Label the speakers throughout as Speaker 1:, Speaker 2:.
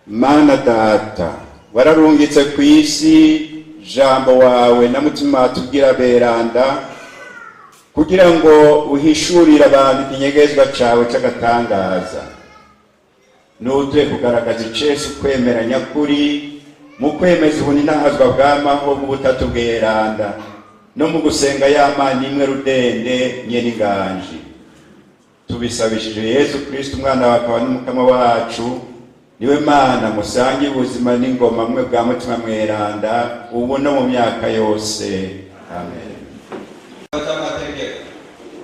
Speaker 1: Mana Data, wararungitse ku isi Jambo wawe na Mutima tugira beranda kugira ngo uhishurire abantu ikinyegezwa cawe c'agatangaza. Nutuye kugaragaza icesi ukwemera nyakuri mu kwemeza ubuninahazwa bw'amaho mu butatu bweranda no mu gusenga y'Amana imwe rudende nyen'inganji. Tubisabishije Yezu Kristo, umwana wawe akaba n'Umukama wacu. Niwe Mana musange ubuzima n'ingoma mwe bwa Mutima Mweranda, ubu no mu myaka yose. Amen.
Speaker 2: Cy'amategeko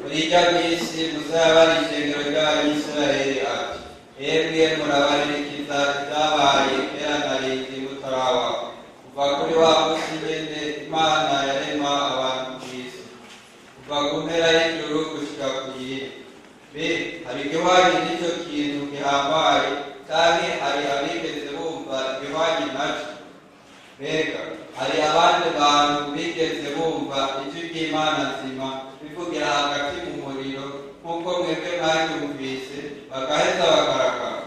Speaker 2: muri minsi muzabara ishengero ry'Abanyisirayeli ati: "Emwe murabaririkiza ibyabaye kera narindi mutarabaho, kuva kuri wa munsi nyene Imana yarema abantu ku isi, kuva ku mpera y'ijuru gushika ku yindi. Mbe hari igihwanye n'icyo kintu gihambaye, canke hari abigeze bumva igihwanye naco? Mbega hari abandi bantu bigeze bumva ijwi ry'Imana nzima bivugira hagati mu muriro, nk'uko mwebwe mwaryumvise, bagaheza bakarakara?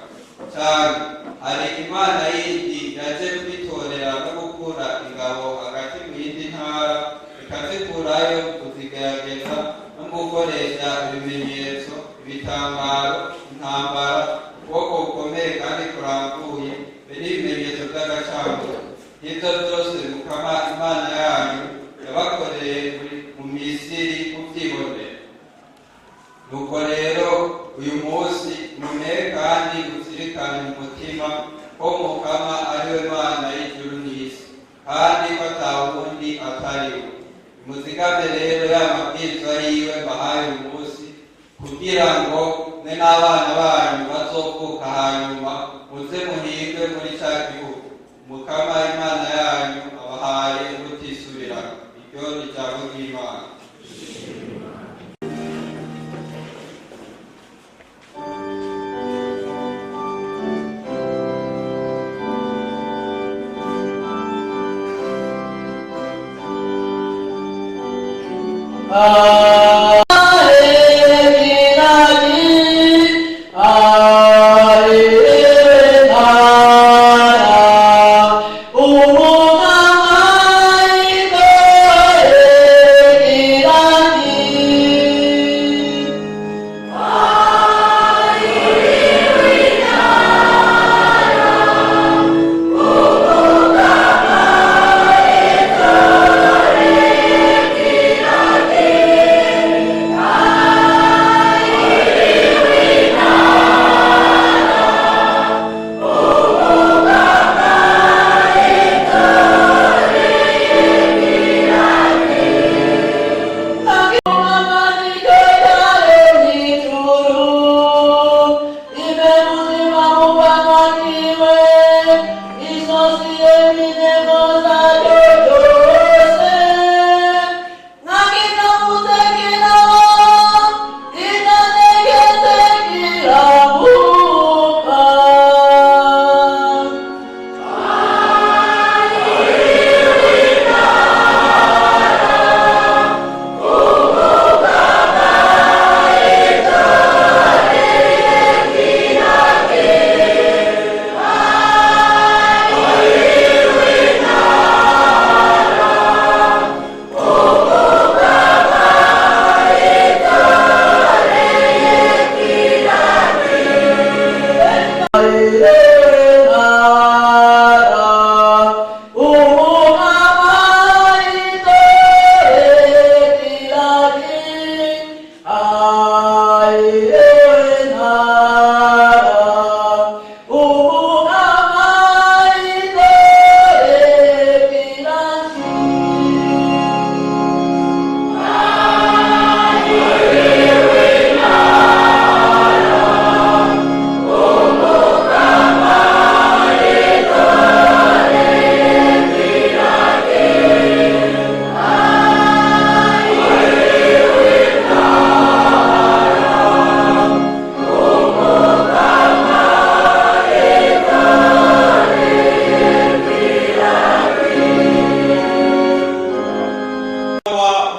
Speaker 2: Canke hari imana yindi yaje kwitorera no gukura ingabo hagati mu yindi ntara, ikazikurayo kuzigerageza no gukoresha ibimenyetso, ibitambaro, intambara, ukuboko gukomeye kandi kurambuye, be n'ibimenyetso by'agacambura? Ibyo byose Mukama Imana yanyu yabakoreye mu Misiri mubyibonera. Nuko rero uyu munsi mumenye kandi muzirikane mu mutima ko Mukama ari we Mana y'ijuru n'isi, kandi ko ata wundi atari we. Muzigame rero ya mabwiriza yiwe mbahaye uyu munsi, kugira ngo mwe n'abana banyu bazovuka hanyuma muze muhirwe muri ca gihugu Mukama Imana yanyu abahaye mutisubirako." Iryo ni ijambo ry'Imana.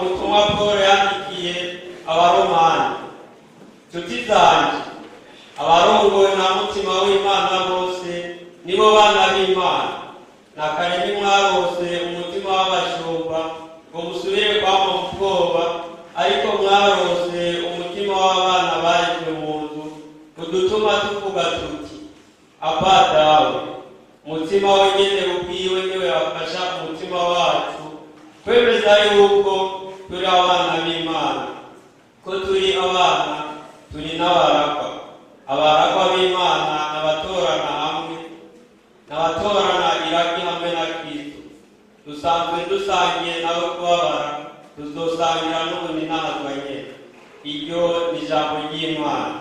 Speaker 3: Ubutumwa Pawulo yandikiye Abaromani. Nshuti zanjye, abarongowe na Mutima w'Imana bose nibo bana b'Imana. Na kare ntimwarose umutima w'abashumba ngo musubire kwama mu bwoba, ariko mwarose umutima w'abana barezwe mu nzu, udutuma tuvuga tuti: "Aba, Dawe." Umutima wenyene ubwiwe niwe wafasha umutima wacu kwemeza yuko turi abana b'Imana. Ko turi abana, turi n'abaragwa, abaragwa b'Imana, n'abatorana hamwe, n'abatorana iragi hamwe na Kristo. Dusanzwe dusangiye nawe kubabara, tuzosangira n'ubuninahazwa nyene. Iryo ni ijambo ry'Imana.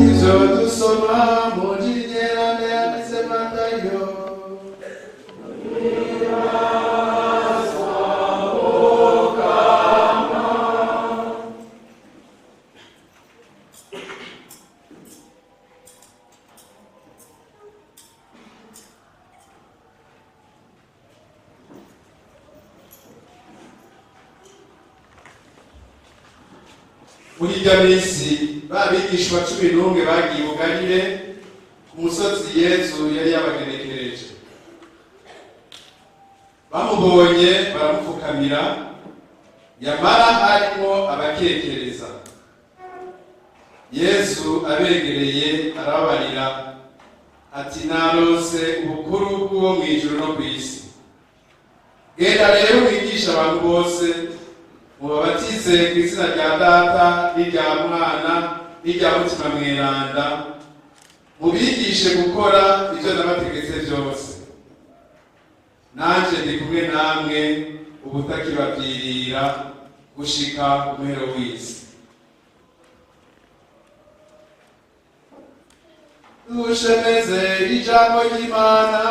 Speaker 4: Ivyo dusoma mu Ngingerane yanditse Matayo. Muri irya minsi ba bigishwa 11 bagiye i Bugalile ku musozi Yezu yari yabagenekereje. Bamubonye baramupfukamira, yamara harimwo abakekereza. Yezu abegereye arababarira ati: "Narose ubukuru bw'uwo mw'ijuru no kw'isi. Genda rero mwigishe abantu bose, mubabatize ku izina rya Data n'irya Mwana n'irya Mutima Mweranda, mubigishe gukora ibyo nabategetse byose. Nanje ndi kumwe namwe ubutakibabwirira gushika ku muhero w'isi." Dushemeze ijambo ry'Imana.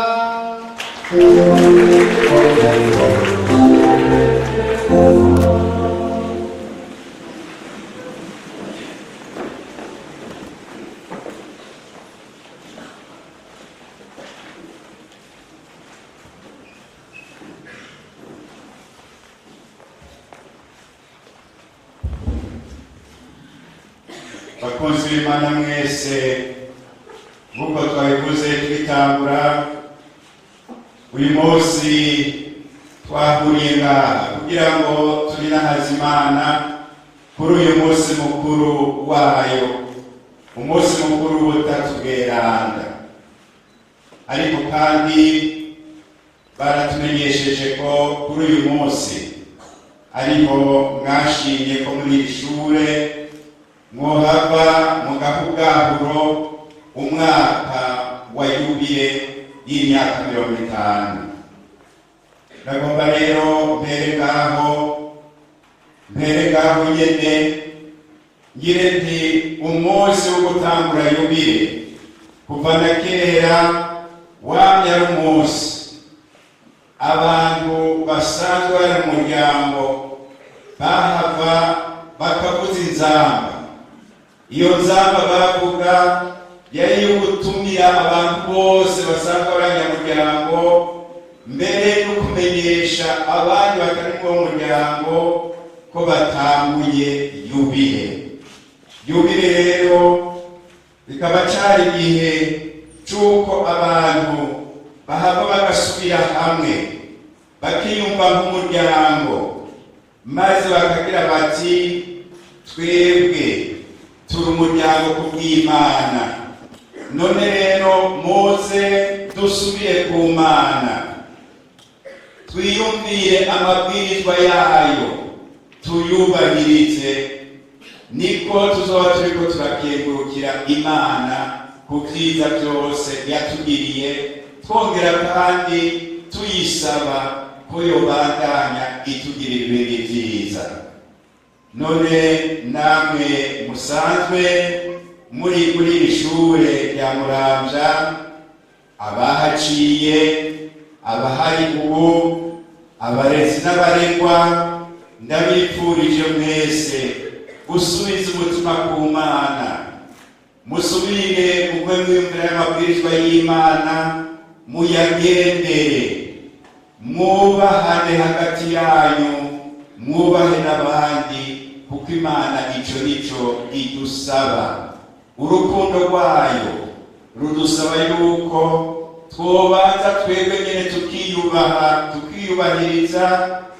Speaker 1: Bakunzi b'Imana mwese, nk'uko twabivuze twitangura, uyu munsi twahuriye ngaha kugira ngo turinahaze Imana kuri uyu munsi mukuru wayo, umunsi mukuru w'Ubutatu Bweranda. Ariko kandi baratumenyesheje ko kuri uyu munsi ariho mwashimye ko muri iri shure mwohava mugahugahuro umwaka wa yubile y'imyaka 50. Ndagomba rero mpere ngaho nyene ngire nti umunsi wo gutangura yubile kuva na kera wamye ari umunsi abantu basanzwe bari mu muryango bahava bakavuza inzamba. Iyo nzamba bavuga yari iyo gutumira abantu bose basanzwe bari abanyamuryango, mbere no kumenyesha abandi batari muri uwo muryango ko batanguye yubile. Yubile rero bikaba cari igihe c'uko abantu bahava bagasubira hamwe, bakiyumva nk'umuryango, maze bakagira bati twebwe turi umuryango kubw'Imana, none rero muze dusubire ku Mana, twiyumvire amabwirizwa yayo, tuyubahirize, niko tuzoba turiko turakengurukira Imana ku vyiza vyose yatugiriye, twongera kandi tuyisaba ko yobandanya itugirira ibindi vyiza. None namwe musanzwe muri kuri iri shure rya Muramvya, abahaciye, abahari ubu, abarezi n'abaregwa, ndabipfurije mwese gusubiza umutima ku Mana, musubire mugwe mwiyumvira y'amabwirizwa y'Imana, muyagendere, mwubahane hagati yanyu, mwubahe n'abandi, kuko Imana ico nico idusaba. Urukundo rwayo rudusaba yuko twobanza twebwe nyene tukiyubaha, tukiyubahiriza,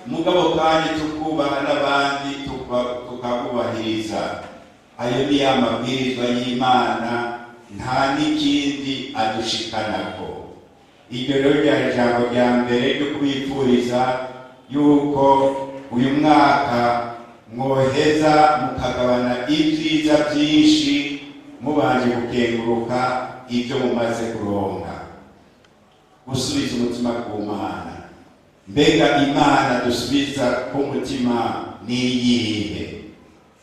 Speaker 1: mugabo kandi tukubaha n'abandi, tukabubahiriza. Ayo ni ya mabwirizwa y'Imana, nta n'ikindi adushikanako. Iryo rero ryari ijambo rya mbere ryo kubipfuriza yuko uyu mwaka mwoheza mukagabana ibyiza byinshi, mubanje gukenguruka ibyo mumaze kuronka. Gusubiza umutima ku Mana. Mbega Imana dusubiza ku mutima ni iyihe?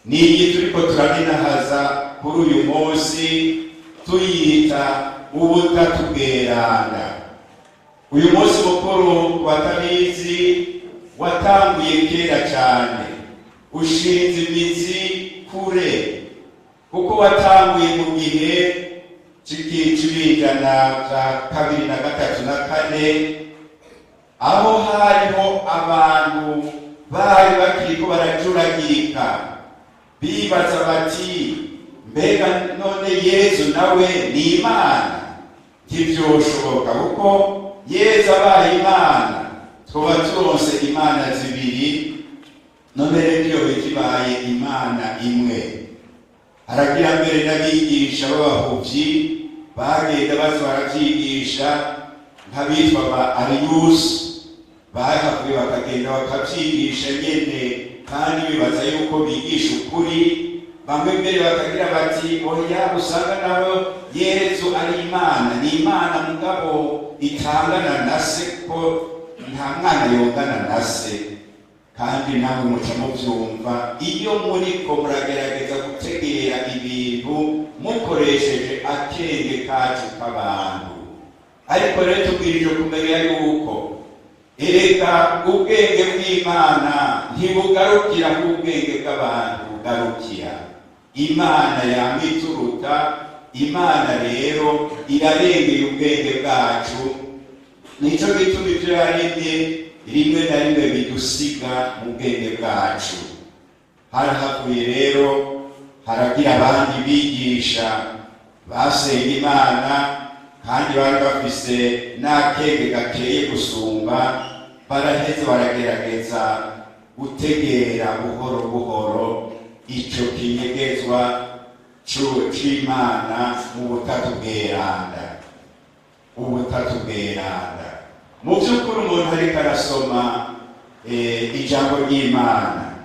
Speaker 1: Ni iyi turiko turaninahaza kuri uyu munsi, tuyita Ubutatu Bweranda. Uyu munsi mukuru, batabizi, watanguye kera cyane, ushinze imizi kure, kuko watanguye mu gihe c'ibijana vya 2 na 3 na 4, aho hariho abantu bari bakiriko barajuragirika, bibaza bati mbega none Yezu nawe ni Imana? Ntivyoshoboka, kuko Yezu abaye Imana twoba turonse imana zibiri, none rero iyo bikibaye Imana imwe. Haragira mbere n'abigisha b'abahuvyi bagenda baza baravyigisha, nk'abitwa ba Ariyusi, bahavuye bakagenda bakavyigisha nyene, kandi bibaza yuko bigisha ukuri. Bamwe mbere bakagira bati oya, usanga nabo Yezu ari Imana, ni Imana mugabo itangana na se, ko nta mwana yongana na se. Kandi namwe muca muvyumva iyo muriko muragerageza gutegera ibintu mukoresheje akenge kacu k'abantu. Ariko rero tubwirije kumenya yuko erega ubwenge bw'Imana ntibugarukira aho ubwenge bw'abantu bugarukira. Imana yama ituruta. Imana rero irarengeye ubwenge bwacu. Nico gituma ivyo yaremye rimwe na rimwe bidusiga mu bwenge bwacu. Harahavuye rero haragira abandi bigisha basenga Imana, kandi bari bafise n'akenge gakeye gusumba. Baraheze baragerageza gutegera buhoro buhoro ico kinyegezwa c'Imana mu Butatu Bweranda. Ubutatu Bweranda, mu by'ukuri, umuntu ariko arasoma ijambo ry'Imana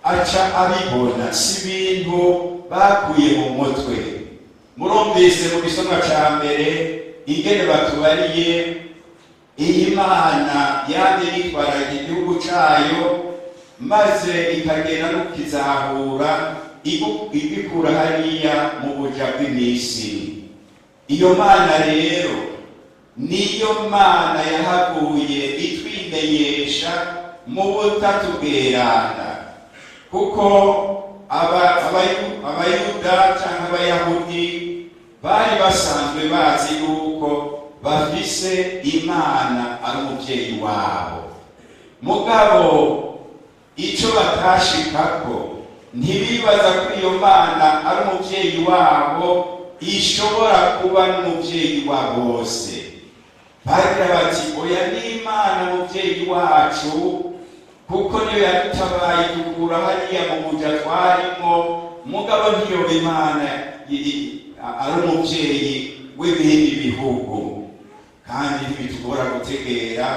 Speaker 1: aca abibona, si ibintu bakuye mu mutwe. Murumvise mu gisomwa ca mbere ingene batubariye iyi Mana yamye yitwararika igihugu cayo, maze ikagenda no kukizahura, igikura hariya mu buja bw'imisiri. Iyo Mana rero niyo Mana yahavuye itwimenyesha mu Butatu Bweranda, kuko Abayuda cyangwa Abayahudi bari basanzwe bazi yuko bafise Imana ari umubyeyi wabo. Mugabo icyo batashikako, ntibibaza ko iyo Mana ari umubyeyi wabo ishobora kuba n'umubyeyi wa bose. Bagira bati: "Oya, ni Imana mubyeyi wacu, kuko niyo yadutabaye dukura hariya mu buja twarimo. Mugabo ntiyoba Imana ari umubyeyi w'ibindi bihugu." Kandi ntibitugora gutegera.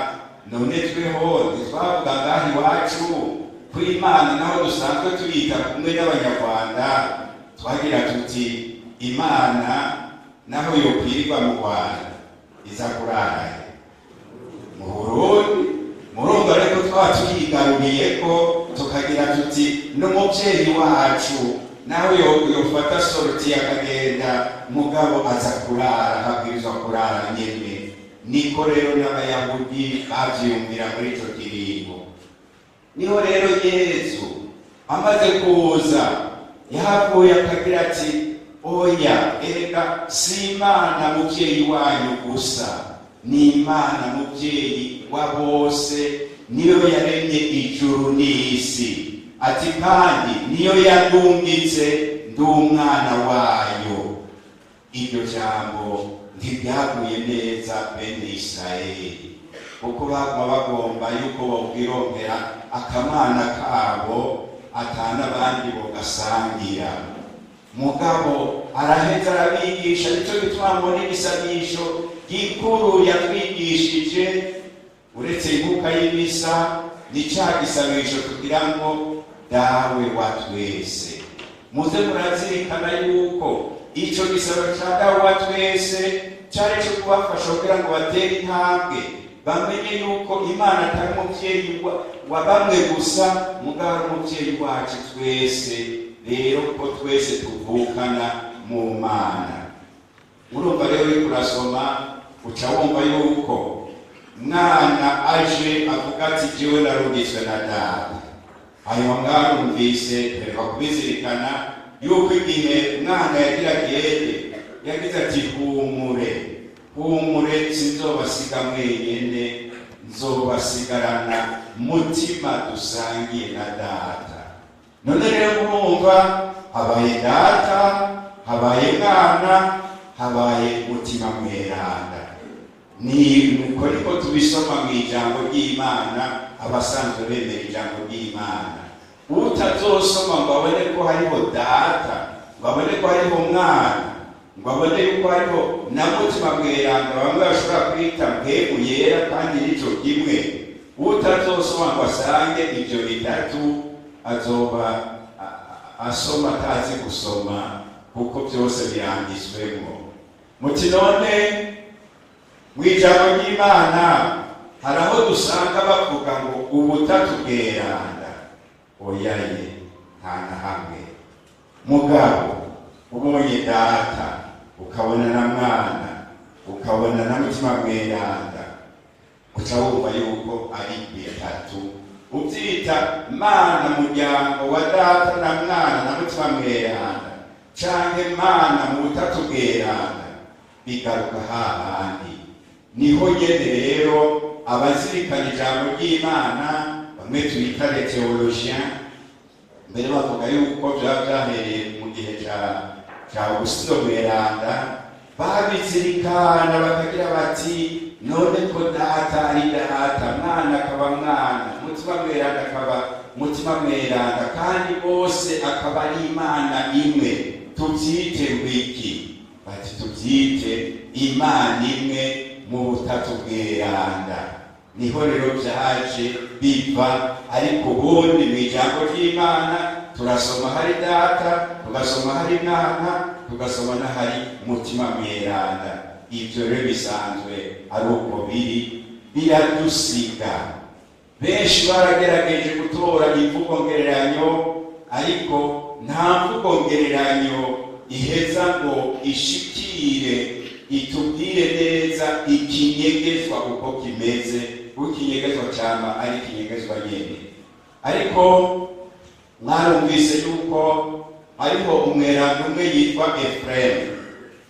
Speaker 1: None tweho ntitwavuga ngaho iwacu ko Imana, naho dusanzwe tuyita kumwe n'Abanyarwanda, twagira tuti: "Imana naho yokwirirwa mu Rwanda, iza kuraraye mu Burundi." Murumva ariko twaba tuyigaruriye ko tukagira tuti: "N'umubyeyi wacu, naho yofata sortie akagenda, mugabo aza kurara, akabwirizwa kurara nyene." Niko rero n'Abayahudi bavyiyumvira muri ico kiringo. Niho rero Yezu amaze kuza yahavuye akagira ati: "Oya, erega si Imana muvyeyi wanyu gusa, ni Imana muvyeyi wa bose, niyo yaremye ijuru n'isi." Ati: "Kandi niyo yandungitse, ndi umwana wayo." Iryo jambo ntiryaguye neza bene Isirayeli, kuko baguma bagomba yuko bobwironkera akamana kabo, atana abandi bogasangira. Mugabo araheza arabigisha. Nico gituma mbona igisabisho gikuru yatwigishije, uretse inkuka y'imisa, ni ca gisabisho tugira ngo: "Dawe wa twese." Muze murazirikana yuko ico gisabo ca "Dawe wa twese" cari co kubafasha kugira ngo batere intambwe, bamenye yuko Imana atari umuvyeyi wa bamwe gusa, mugabo ari umuvyeyi wacu twese. Rero ko twese tuvukana mu Mana. Murumva rero, uriko urasoma uca wumva yuko Mwana aje avuga ati: "Jewe narungitswe na Data." Hanyuma mwarumvise, reka kubizirikana yuko igihe Mwana yagira agende yagize ati: "Humure, humure, sinzobasiga mwenyene, nzobasigarana Mutima dusangiye na Data." None rero murumva habaye Data, habaye Mwana, habaye Mutima Mweranda. Ni nuko niko tubisoma mu ijambo ry'Imana. Abasanzwe bemera ijambo ry'Imana, utazosoma ngo abone ko hariho Data, ngo abone ko hariho Mwana, ngo abone yuko hariho na Mutima Mweranda, bamwe bashobora kwita Mpwemu Yera, kandi nico kimwe, utazosoma ngo asange ibyo bitatu, azoba asoma atazi gusoma, kuko byose biranditswemo. Muti: "None mu ijambo ry'Imana Hari aho dusanga bavuga ngo ubutatu bweranda. Oyaye, nta na hamwe. Mugabo ubonye Data, ukabona na Mwana, ukabona na Mutima Mweranda, uca wumva yuko ari bitatu. Ubyita Mana muryango wa Data na Mwana na Mutima Mweranda, canke Mana mu butatu bweranda, bigaruka hahandi. Niho nyene rero abazirikana ijambo ry'Imana, bamwe twita les théologiens, mbere bavuga yuko vyaba vyahereye mu gihe ca Augustino Mweranda, babizirikana bakagira bati: none ko Data ari Data, Mwana akaba Mwana, Mutima Mweranda akaba Mutima Mweranda, kandi bose akaba ari Imana imwe, tuvyite wiki? Bati: tuvyite Imana imwe mu butatu bweranda. Niho rero vyaje biva. Ariko ubundi mu ijambo ry'Imana turasoma hari Data, tugasoma hari Mwana, tugasoma n'ahari Mutima Mweranda. Ivyo rero bisanzwe ari uko biri, biradusiga. Benshi baragerageje gutora imvugo ngereranyo, ariko nta mvugo ngereranyo iheza ngo ishikire itubwire neza ikinyegezwa uko kimeze, kuko ikinyegezwa cama ari ikinyegezwa nyene. Ariko mwarumvise yuko hariho umweranda umwe yitwa Efuremu,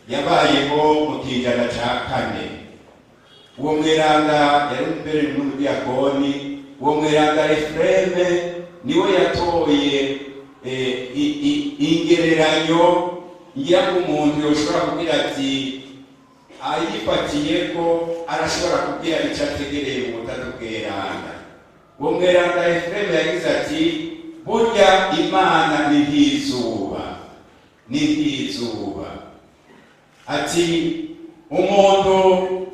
Speaker 1: yabayeho mu kinjana ca kane. Uwo mweranda yari mbere n'umudiyakoni. Uwo mweranda Efureme niwe yatoye ingereranyo. Ngira ngo umuntu yoshobora kugira ati ayifatiye ko arashobora kubwira icyo ategereye mu butatu bweranda. Uwo mweranda Efureme yagize ati: burya Imana ni nk'izuba, ni nk'izuba. Ati: umuntu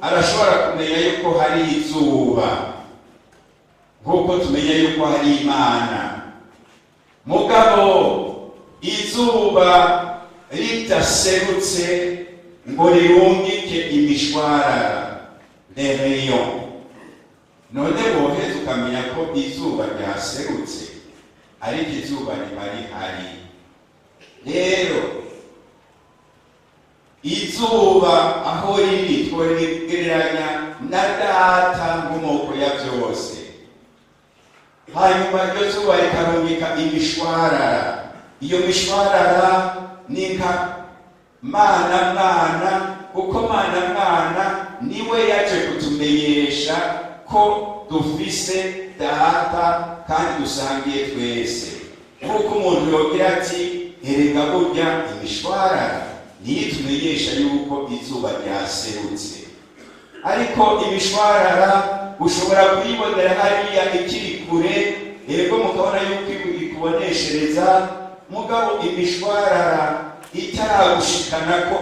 Speaker 1: arashobora kumenya yuko hari izuba nk'uko tumenya yuko hari Imana. Mugabo izuba ridaserutse ngo rirungike imishwarara, les rayons, none woheza ukamenya ko izuba ryaserutse? Ariko izuba riba rihari. Rero izuba aho riri tworigereranya na Data nkomoko ya byose. Hanyuma iryo zuba rikarungika imishwarara. Iyo mishwarara ni nka Mana Mwana, kuko Mana Mwana niwe yaje kutumenyesha ko dufise Data kandi dusangiye twese. Nk'uko umuntu yogira ati: erega burya imishwarara niyo itumenyesha yuko izuba ryaserutse. Ariko imishwarara ushobora kuyibonera hariya ikiri kure, yego, mukabona yuko ikuboneshereza. Mugabo imishwarara itaragushikana ko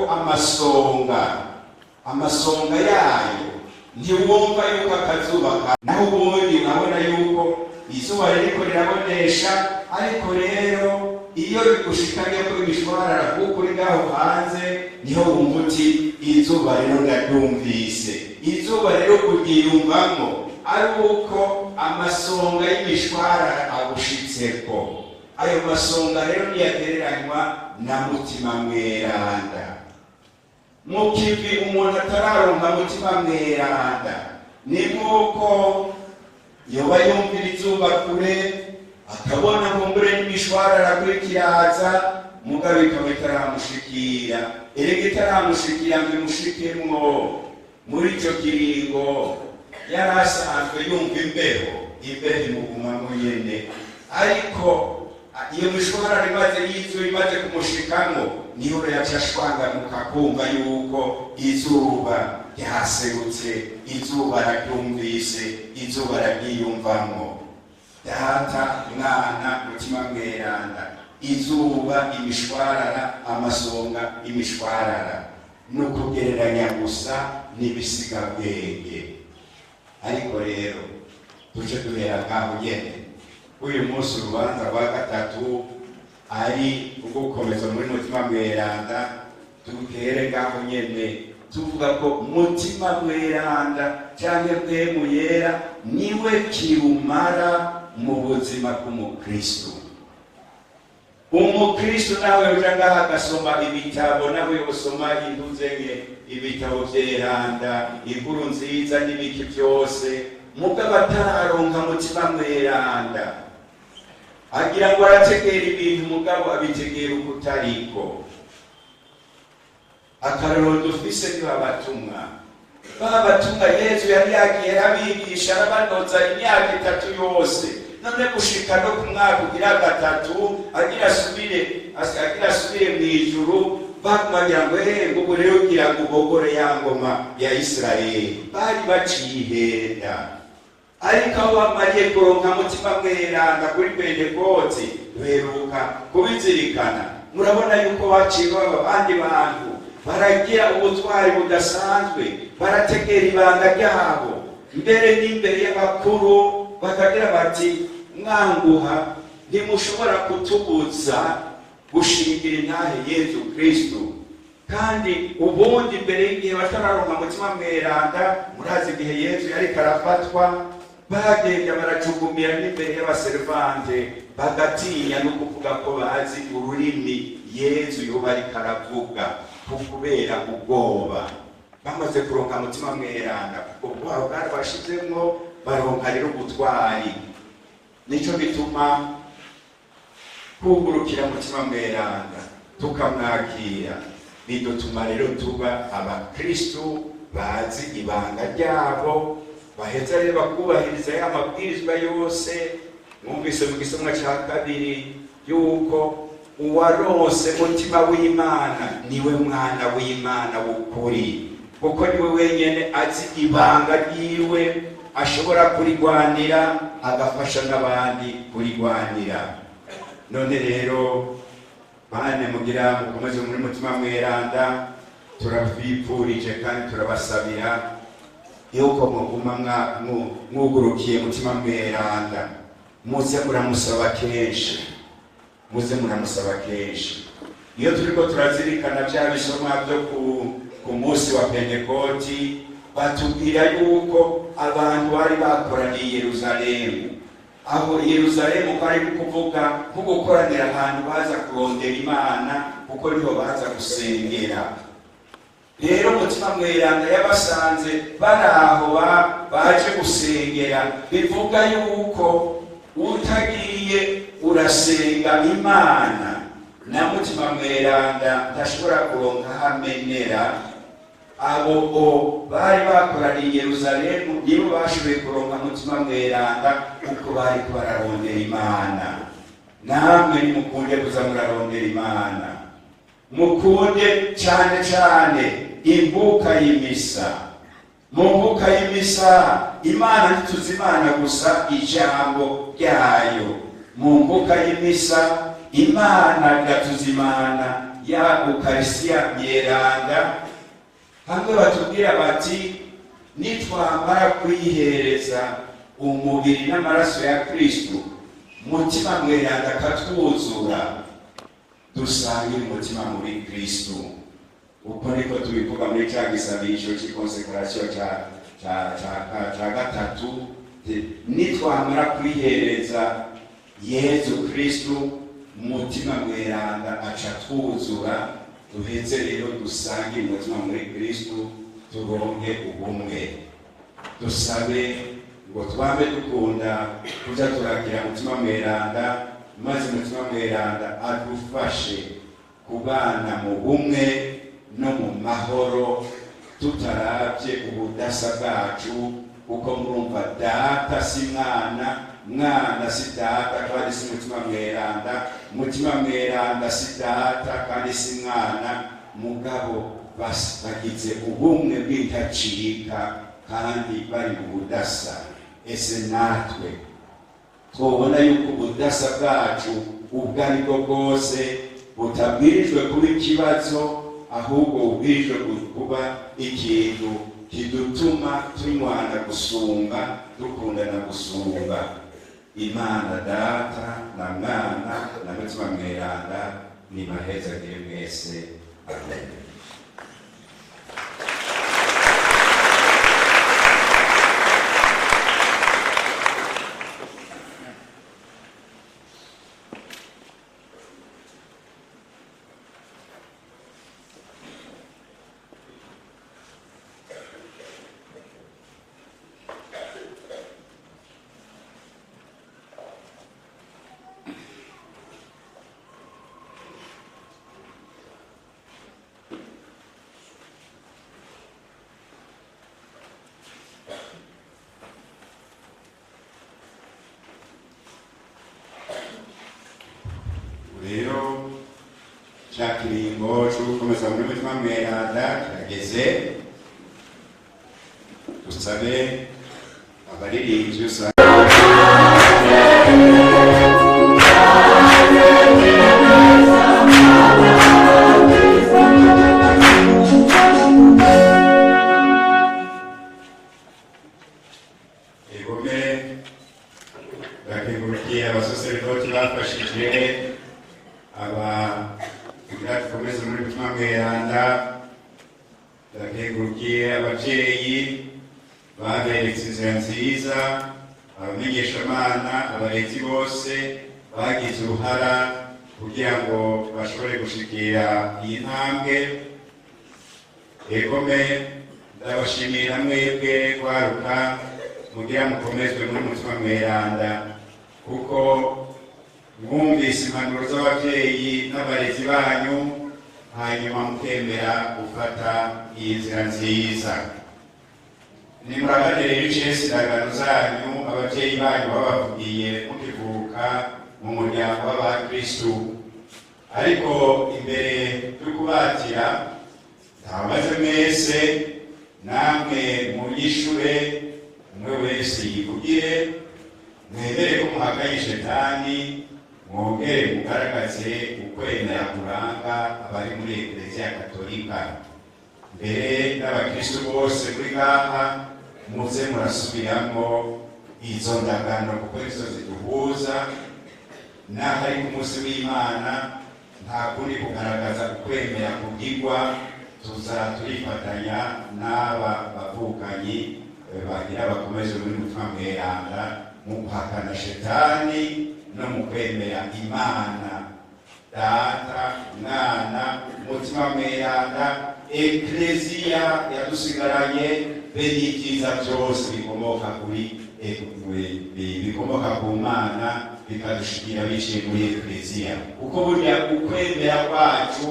Speaker 1: amasonga yayo, ntiwumva yuko akazuba ka. Naho ubundi urabona yuko izuba ririko rirabonesha. Ariko rero iyo bigushikanye ko imishwarara, kuko uri ngaho hanze, niho wumva uti: izuba rero ndaryumvise. Izuba rero kuryiyumvamo ari uko amasonga y'imishwarara agushitseko. Ayo masonga rero niyagereranywa na Mutima Mweranda. Mu kivi umuntu atararonka Mutima Mweranda ni nk'uko yoba yumvira izuba kure, akabona kumbure n'imishwarara kuri kiraza, mugabo ikaba itaramushikira. Erega itaramushikira ngo imushikemwo, muri ico kiringo yari asanzwe yumva imbeho, imbeho imugumamo nyene. Ariko iyo mishwarara imaze y'izuba imaze kumushikamwo, niho yaca ashwangamuka, kumva yuko izuba ryaserutse, izuba araryumvise, izuba araryiyumvamwo. Data, Mwana, Mutima Mweranda, izuba, imishwarara, amasonga, imishwarara, ni ukugereranya gusa n'ibisigabwenge. Ariko rero tuje duhera ngaho nyene. Uyu munsi urubanza rwa gatatu ari ugukomeza muri Mutima Mweranda, tuhere ngaho nyene. Tuvuga ko Mutima Mweranda canke Mpwemu Yera niwe kirumara mu buzima bw'umukristo. Umukristo nawe uja ngaha agasoma ibitabo, nawe usoma intuzenye ibitabo vyeranda, inkuru nziza n'ibiki vyose, mugabo atararonka Mutima Mweranda agira ngo arategera ibintu, mugabo abitegera uko utariko. Akarorero dufise ni babatumwa. Babatumwa Yezu yari yagiye arabigisha, arabanoza imyaka 3 yose, none gushika no ku mwaka ugira 3 agira asubire mw'ijuru, bakumagira ngo ngo ubu rero ugira ngo ubogore ya ngoma ya Isirayeli. Bari bacihenda, ariko aho bamariye kuronka Mutima Mweranda kuri Pentekoti, duheruka kubizirikana, murabona yuko baciye baba abandi bantu, baragira ubutwari budasanzwe, barategera ibanga ryabo mbere n'imbere y'abakuru, bakagira bati mwanguha ntimushobora kutubuza gushingira intahe Yezu Kristo. Kandi ubundi mbere y'igihe batararonka Mutima Mweranda, murazi igihe Yezu yariko arafatwa, bagenda baracugumira n'imbere y'abaservante, bagatinya no kuvuga ko bazi ururimi Yezu yoba ariko aravuga, kubera ubwoba. Bamaze kuronka Mutima Mweranda, kuko ubwoba bwari bashizemwo, baronka rero ubutwari. Nico gituma kugurukira Mutima Mweranda tukamwakira bidutuma rero tuba abakristo bazi ibanga ryabo, baheza rero bakubahiriza ya mabwirizwa yose. Mwumvise mu gisomwa ca 2 yuko uwarose Mutima w'Imana niwe mwana w'Imana w'ukuri, kuko niwe wenyene azi ibanga ryiwe, ashobora kurigwanira agafasha n'abandi kurigwanira. None rero bane mugira mukomeze muri Mutima Mweranda, turabipfurije kandi turabasabira yuko muguma mwugurukiye Mutima Mweranda, muze muramusaba kenshi, muze muramusaba kenshi. Iyo turiko turazirikana vya bisomwa vyo ku munsi wa Pentekoti, batubwira yuko abantu bari bakoraniye i Yerusalemu. Aho i Yerusalemu kwari kuvuga nko gukoranira ahantu baza kurondera Imana, kuko niho baza gusengera. Rero Mutima Mweranda yabasanze baraho baje gusengera, bivuga yuko utagiye urasenga Imana na Mutima Mweranda ntashobora kuronka hamenera. Abo bari bakoraniye i Yerusalemu nibo bashoboye kuronka Mutima Mweranda, kuko bari bararondera Imana. Namwe nimukunde kuza murarondera Imana, mukunde cyane cyane imbuka y'imisa. Mu mbuka y'imisa Imana ntituzi Imana gusa ijambo ryayo, mu mbuka y'imisa Imana iratuzimana ya Ukarisiya Mweranda. Hamwe batubwira bati nitwamara kwihereza umubiri n'amaraso ya Kristo, Mutima Mweranda akatwuzura, dusangire umutima muri Kristo. Uko niko tubivuga muri ca gisabisho c'ikonsekrasiyo ca 3, nitwamara kwihereza Yezu Kristo, Mutima Mweranda aca twuzura, duheze rero dusangire umutima muri Kristo, turonke ubumwe. Dusabe ngo twame dukunda kuja turakira Mutima Mweranda, maze Mutima Mweranda adufashe kubana mu bumwe no mu mahoro, tutaravye ubudasa bwacu, kuko murumva Data si Mwana, Mwana si Data kandi si Mutima Mweranda, Mutima Mweranda si Data kandi si Mwana, mugabo bagize ubumwe bw'intacika kandi bari mu budasa. Ese natwe twobona yuko ubudasa bwacu ubwo ari bwo bwose butabwirijwe kuba ikibazo, ahubwo bubwirijwe kuba ikintu kidutuma tunywana gusumba, dukundana gusumba. Imana Data na Mwana na Mutima Mweranda nibahezagire mwese. Amen. Cyo gukomeza muri Mutima Mweranda kirageze. Dusabe abaririmbyi usanga Egome bakengurukiye abasaseredoti bafashije aba kugira dukomeze muri Mutima Mweranda. Ndakengurukiye abavyeyi baberetse inzira nziza, abamenyeshamana, abarezi bose bagize uruhara kugira ngo bashobore gushikira iyi ntambwe. Egome ndabashimira mwebwe rwaruka mugira mukomezwe muri Mutima Mweranda, kuko mwumvise impanuro z'abavyeyi n'abarezi banyu, hanyuma mukemera gufata iyi nzira nziza. Nimuragane rero icesi indagano zanyu abavyeyi banyu babavugiye mukivuka mu muryango w'abakristu. Ariko imbere yo kubatira, ndababaze mwese, namwe munyishure, umwe wese yivugire, mwemere ko muhakanye shetani, mwongere mugaragaze ukwemera kuranga abari muri Ekleziya Katolika. Mbere n'abakristu bose muri ngaha, muze murasubiramo izo ndagano kuko nizo ziduhuza. Naho ari ku munsi w'Imana, nta kundi kugaragaza ukwemera kugirwa, tuza turifatanya n'aba bavukanyi bagira bakomeze muri Mutima Mweranda mu guhakana shetani no mu kwemera Imana Data, Mwana, Mutima Mweranda, Ekleziya yadusigaranye, be n'ibyiza byose bikomoka kuri bikomoka ku Mana bikadushikira biciye muri Ekleziya. Kuko burya ukwemera kwacu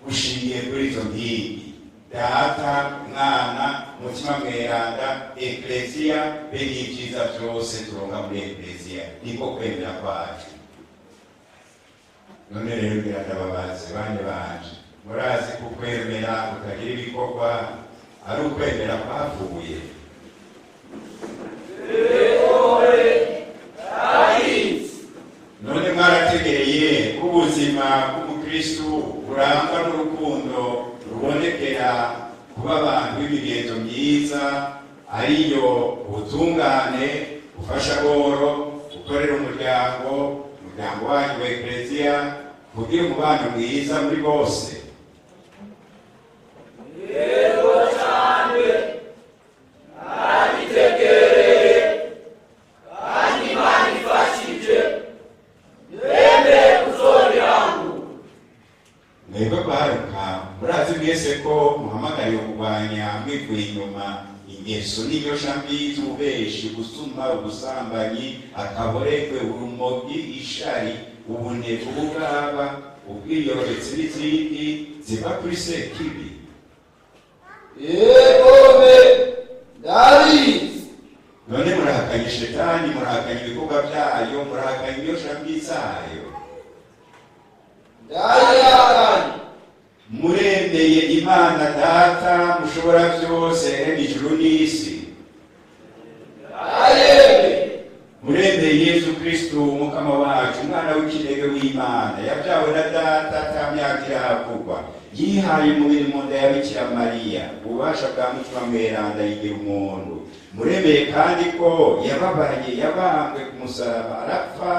Speaker 1: gushingiye kuri izo nkingi: Data, Mwana, Mutima Mweranda, Ekleziya, be n'ibyiza byose turonka muri Ekleziya. Niko kwemera kwacu. None rero birandababaze bane banje, murazi ko ukwemera utagira ibikorwa ari ukwemera kwapfuye? None mwarategereye ko ubuzima bw'umukristu burangwa n'urukundo rubonekera kuba abantu b'imigenzo myiza, ariyo ubutungane, gufasha boro, gukorera umuryango, umuryango wanyu wa Ekleziya, kugira umubano mwiza muri bose?
Speaker 5: Yego cyane, narabitegereye kandi Imana ifashije nemeye kuzobirangura.
Speaker 1: Mwebwe kwaruka, murazi mwese ko muhamagariwe kurwanya mwivuye inyuma ingeso n'inyosha mbi z'ububeshi, gusuma, ubusambanyi, akaborekwe, urumogi, ishari, ubunebwe, ubugaba, ubwiyorobetsi n'izindi ziva kuri Sekibi?
Speaker 5: Yegome, ndabizi.
Speaker 1: None murahakanye shetani, murahakanye ibikorwa byayo, murahakanye inyosha mbi zayo?
Speaker 5: Ndabihakanye.
Speaker 1: Muremeye Imana Data mushobora byose yaremye ijuru n'isi?
Speaker 5: Ndayemeye.
Speaker 1: Muremeye Yezu Kristu Umukama wacu, umwana w'ikinege w'Imana yabyawe na Data ata myaka irahavugwa, yihaye umubiri mu nda ya Bikira Mariya, ububasha bwa Mutima Mweranda yigira umuntu? Muremeye kandi ko yababaye, yabambwe ku musaraba, arapfa,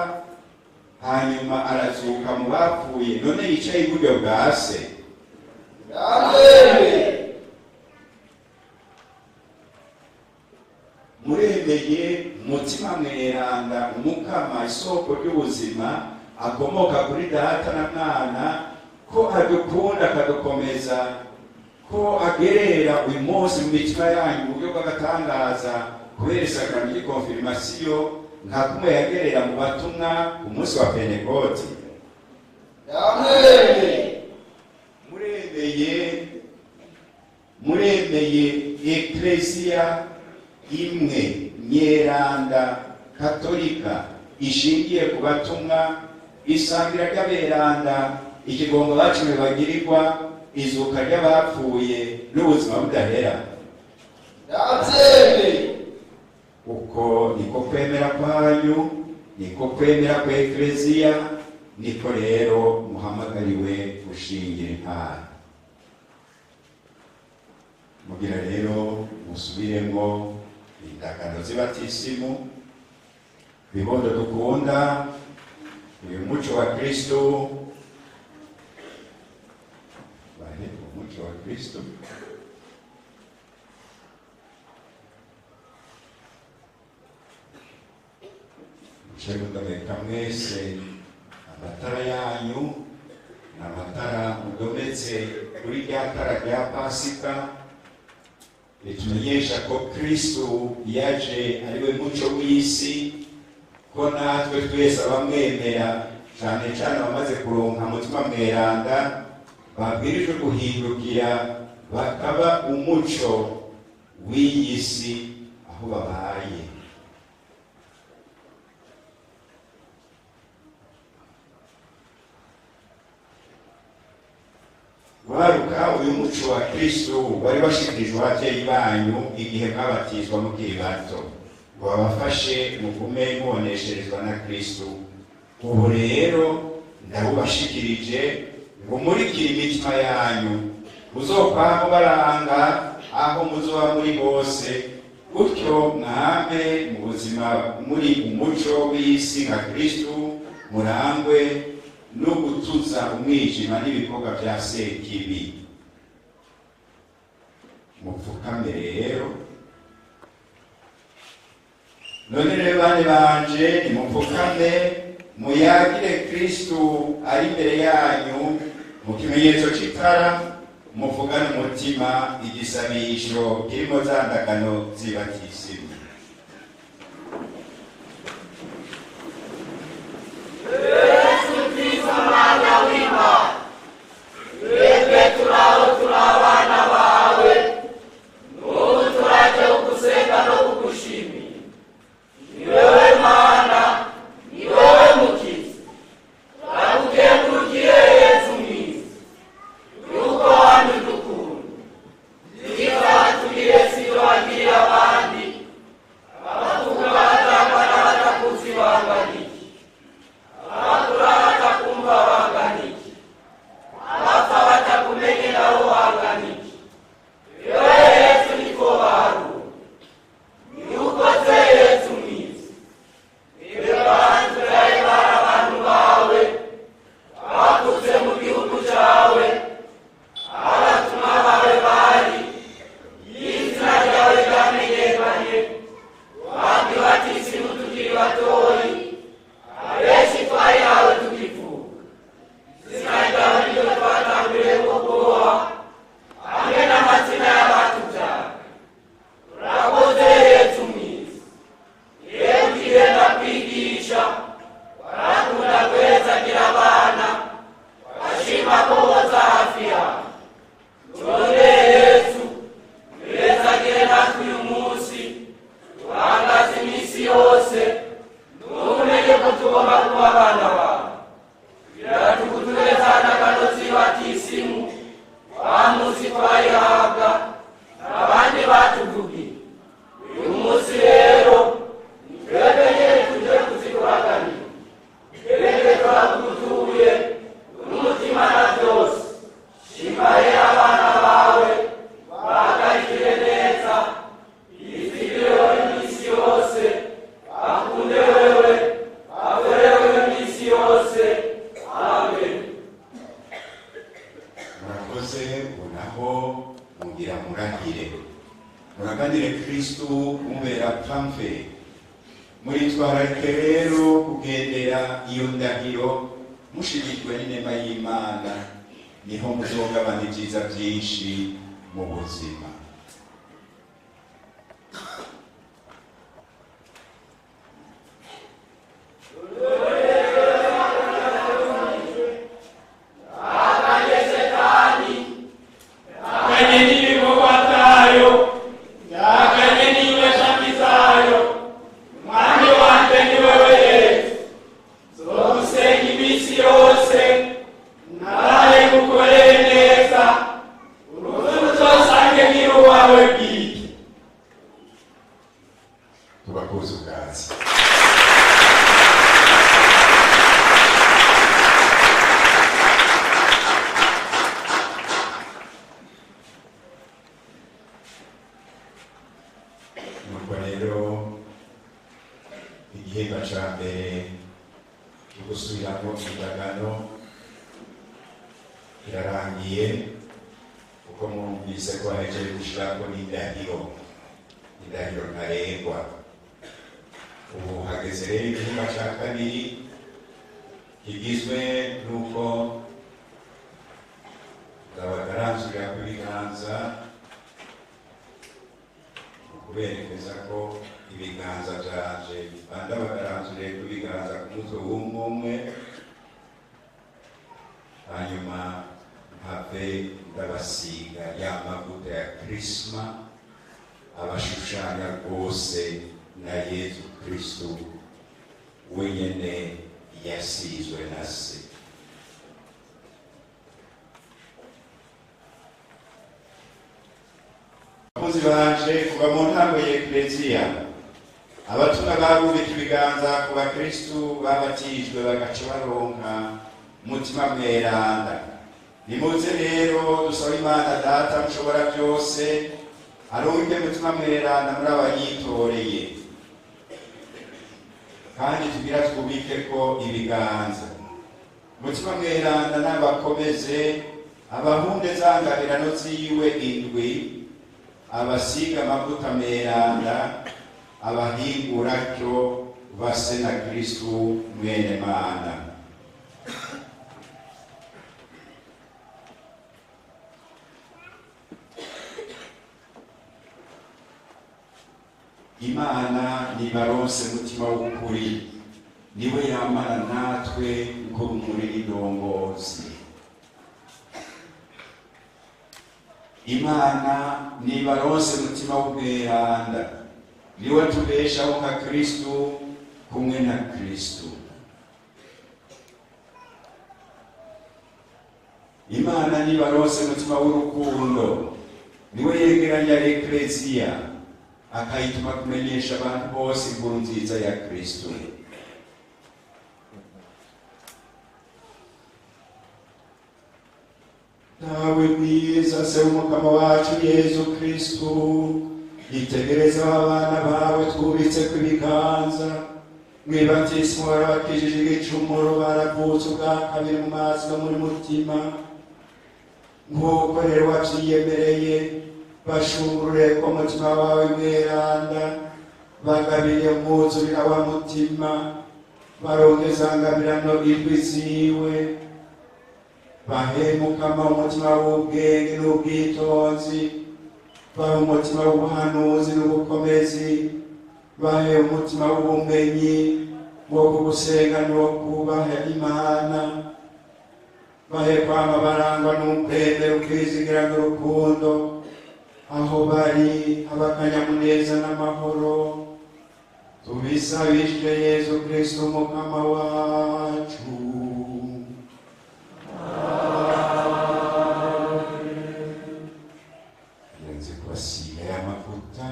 Speaker 1: hanyuma arazuka mu bapfuye, none yicaye iburyo bwa Se?
Speaker 5: Ndamwemeye.
Speaker 1: Muremeye Mutima Mweranda Umukama, isoko ry'ubuzima, akomoka kuri Data na Mwana, ko adukunda akadukomeza, ko agerera uyu munsi mu mitima yanyu mu buryo bw'agatangaza kubera isakaramentu ry'ikonfirmasiyo, nka kumwe yagerera mu batumwa ku munsi wa Pentekoti?
Speaker 5: Ndamwemeye.
Speaker 1: Muremeye Ekleziya imwe nyeranda katolika ishingiye ku batumwa, isangira ry'aberanda Ikigongo baciwe bagirirwa, izuka ry'abapfuye n'ubuzima budahera?
Speaker 5: Ndabyemeye.
Speaker 1: Uko niko kwemera kwanyu, niko kwemera kwa Ekleziya, niko rero muhamagariwe gushingira intara. Mugira rero musubiremo indagano z'ibatisimu. Bibondo dukunda, uyu muco wa Kristo, bahe umuco wa Kristo. Muce mudobeka mwese amatara yanyu, ni amatara mudometse kuri rya tara rya Pasika ritumenyesha ko Kristu yaje ari we muco w'isi, ko natwe twese abamwemera, cyane cyane abamaze kuronka Mutima Mweranda, babwirijwe guhindukira bakaba umuco w'iyi si aho babaye. Waruka, uyu muco wa Kristu wari washikirijwe ababyeyi banyu igihe mwabatizwa mukiri bato, ngo babafashe mugume mubonesherezwa na Kristu. Ubu rero ndawubashikirije ngo murikire imitima yanyu, muzokwama baranga aho muzoba muri bose, gutyo mwame mu buzima muri umuco w'isi nka Kristu, murangwe no gutuza umwijima n'ibikorwa bya Sekibi. Mupfukame rero. None rero bane banje, nimupfukame muyagire Kristu ari imbere yanyu mu kimenyetso c'itara, muvugane umutima igisabisho kirimo za ndagano z'ibatisimu.
Speaker 5: Yesu Kristo mwana w'Imana, twebwe turaho turi abana bawe, n'ubu turaje kugusenga no kugushimira. Ni wewe Mana, ni wewe Mukiza. Turagukengurukiye Yesu mwiza, yuko wamidukunda. Ibyiza watugiriye si byo wagiriye abandi, abavuga batangwa n'abatakuzi bangana iki? Abakura batakumva bangana iki? Abapfa batakumenye nabo bangana iki? Yewe Yesu niko baruwe. Ni ukoze Yesu mwiza. Twebwe bantu bari bari abantu bawe, bakuze mu gihugu cyawe, abatuma bawe bari, izina ryawe ryamenyekanye, wadubatisimu tukiri batoyi, abenshi twayihawe tukivuka. Izina ryawe niryo twatanguriye kuguha, hamwe n'amazina y'abatubyaye. Urakoze Yesu mwiza. Yewe ugenda kwigisha, warakunda guhezagira abana, washima ko boza hafi yawe. None Yesu, duhezagire natwe uyu munsi, turangaze iminsi yose, ntumenye ko tugomba kuba abana bawe. Biratukutureza n'akanozi batisimu, wa munsi twayihabwa, abandi batuvugiye. Uyu munsi rero, ni twebwe nyene tuje kuzikuraganira. Twebwe turagutuye, n'umutima na byose. Shima rero abana bawe, bahagarikire neza, bizigire wowe iminsi yose, bakunde wewe, bakore wewe iminsi yose. Amen.
Speaker 1: Murakoze. Ubu naho mugira murahire, muraganire Kristu mubera pamfe. Muritwararike rero kugendera iyo ndahiro mushigikiwe n'inema y'Imana, niho muzogabana ibyiza byinshi mu buzima.
Speaker 3: Ndahakanye n'ibikorwa byayo, ndahakanye n'inyeshami zayo. Umwami wanje ni wewe Yesu, nzogusenga iminsi yose.
Speaker 1: Kirarangiye kuko mwumvise ko bahejeje gushirako n'indahiro, indahiro ntarengwa. Ubu hageze rero igihimba ca kabiri kigizwe n'uko ndabagaranzurira ku ibiganza, kuberekeza ko ibiganza vyanje bandabagaranzuriye ku biganza ku mutwe w'umwe umwe, hanyuma mpave ndabasiga ya mavuta ya Krisma abashushanya rwose na Yezu Kristu wenyene yasizwe na se. Abakozi banje, kuva mu ntango ya Ekleziya, abatumwa barubika ibiganza ku bakristu babatijwe bagaca baronka Mutima Mweranda. Nimuze rero dusabe Imana Data mushobora byose arunge Mutima Mweranda muri abayitoreye, kandi tugira twubike ko ibiganza. Mutima Mweranda n'abakomeze abahunde za ngabirano ziwe indwi, abasiga amavuta meranda, abahingura cyo base na Kristu mwene Mana. Imana nibaronse mutima w'ukuri, niwe yamara natwe uko rumuri n'indongozi. Imana nibaronse mutima w'ubweranda, niwe tubeshaho nka Kristu kumwe na Kristu. Imana nibaronse mutima w'urukundo, niwe yegeranya Ekleziya akayituma kumenyesha abantu bose inkuru nziza ya Kristu. Dawe mwiza, se w'umukama wacu Yezu Kristu, itegereza abana bawe twubitse ku ibiganza, mwibatismu warabakijije igicumuro, baravutse ubwa kabiri mu mazi no muri mutima. Nk'uko rero wavyiyemereye, bashungurure ko umutima wawe mweranda, bagabire umwuzurira wa mutima, baronke za ngabirano indwi ziwe, bahemukama umutima w'ubwenge n'ubwitonzi, bahe umutima w'ubuhanuzi n'ubukomezi, bahe umutima w'ubumenyi bwo kugusenga no kubaha Imana, bahe kwama barangwa n'ukwemera, ukwizigira n'urukundo, aho bari abakanyamuneza n'amahoro. Tubisabishije Yezu Kristu umukama wacu. Yenze kubasiga y'amavuta,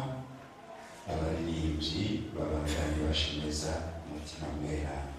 Speaker 1: abaririmbyi babandanye bashemeza umutima mweranda.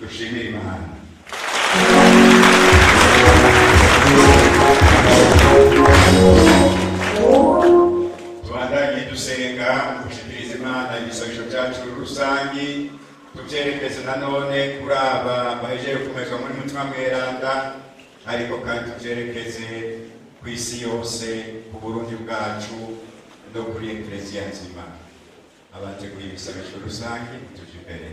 Speaker 1: Dushimire Imana. Tubandanye dusenga mu gushikiriza Imana ibisabisho byacu rusangi, tubyerekeze nanone kuri aba bahejeje gukomezwa muri Mutima Mweranda, ariko kandi tubyerekeze ku isi yose, ku Burundi bwacu no kuri Ekleziya nzima. Abateguye ibisabisho rusangi, tuje imbere.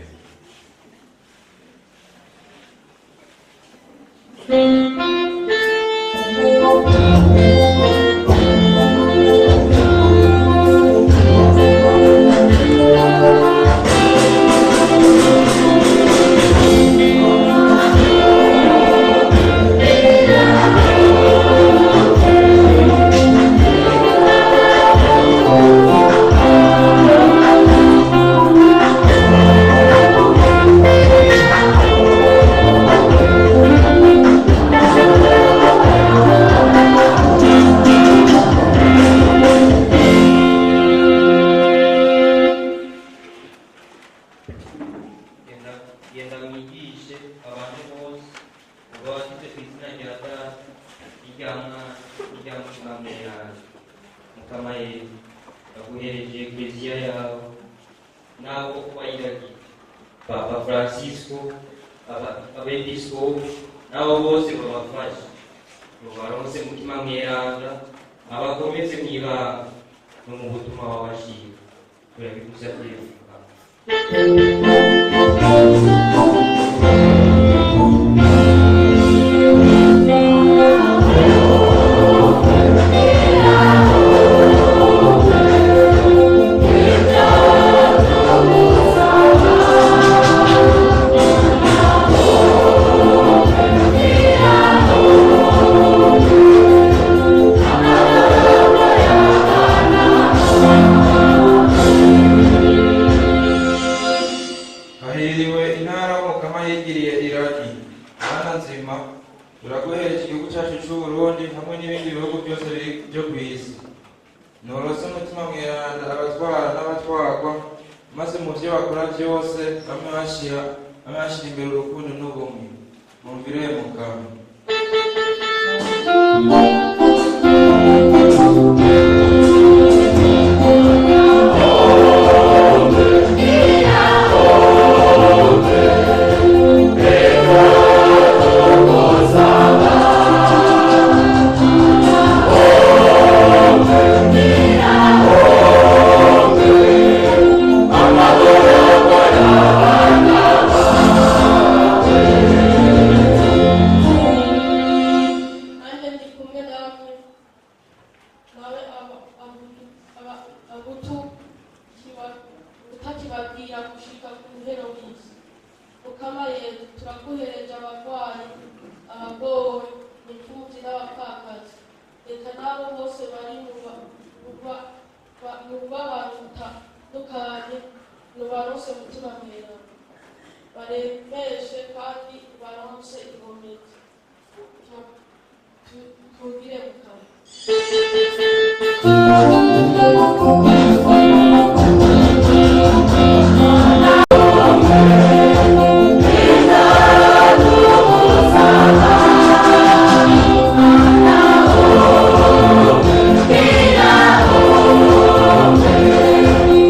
Speaker 6: Genda, genda mwigishe abantu bose, ubabatize ku izina rya Data n'irya Mwana n'irya Mutima Mweranda. Mukama Yezu, ndaguhereje Ekleziya yawe n'abo wayiragiye, Papa Francisco, abepiskopi n'abo bose babafashe, mubaronse Mutima Mweranda, abakomeze mw'ibanga no mu butumwa wabashinga. Turabigusabye, Mukama.
Speaker 7: Hahiriwe intara Mukama yigiriye iragi. Mana nzima, turaguhereje igihugu cyacu c'Uburundi hamwe n'ibindi bihugu byose biri byo ku isi. Norose Umutima Mweranda abatwara n'abatwarwa, maze mu byo bakora byose bamwe bashira imbere urukundo n'ubumwe. Mumvire Mukama.
Speaker 8: Nanjye ndi kumwe namwe, nawe utakibabwira gushika ku muhero w'isi. Mukama Yezu, turaguhereje abarwayi, abagowe, imfuvyi n'abapfakazi, reka n'abo bose bari mu mubabaro utandukanye, nubaronse Mutima Mweranda, baremeshe kandi ubaronse inkomezi. Tugire, Mukama.
Speaker 3: Thank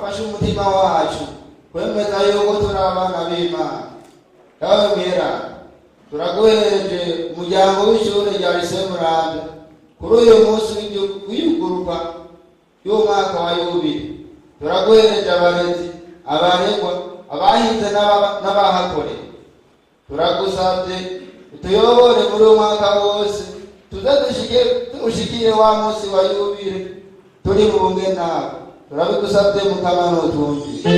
Speaker 9: Wafashe umutima wacu kwemeza yuko turi abana b'Imana. Dawe mweranda, turaguhereje umuryango w'ishure rya Lycée Muramvya kuri uyu munsi w'iyuguruka y'umwaka wa yubile. Turaguhereje abarezi, abaregwa, abahinze n'abahakoreye. Turagusabye utuyobore muri uyu mwaka wose, tuze dushike ushikire wa munsi wa yubile turi mu bumwe nawe. Turabigusabye Mukama, n'utumvire.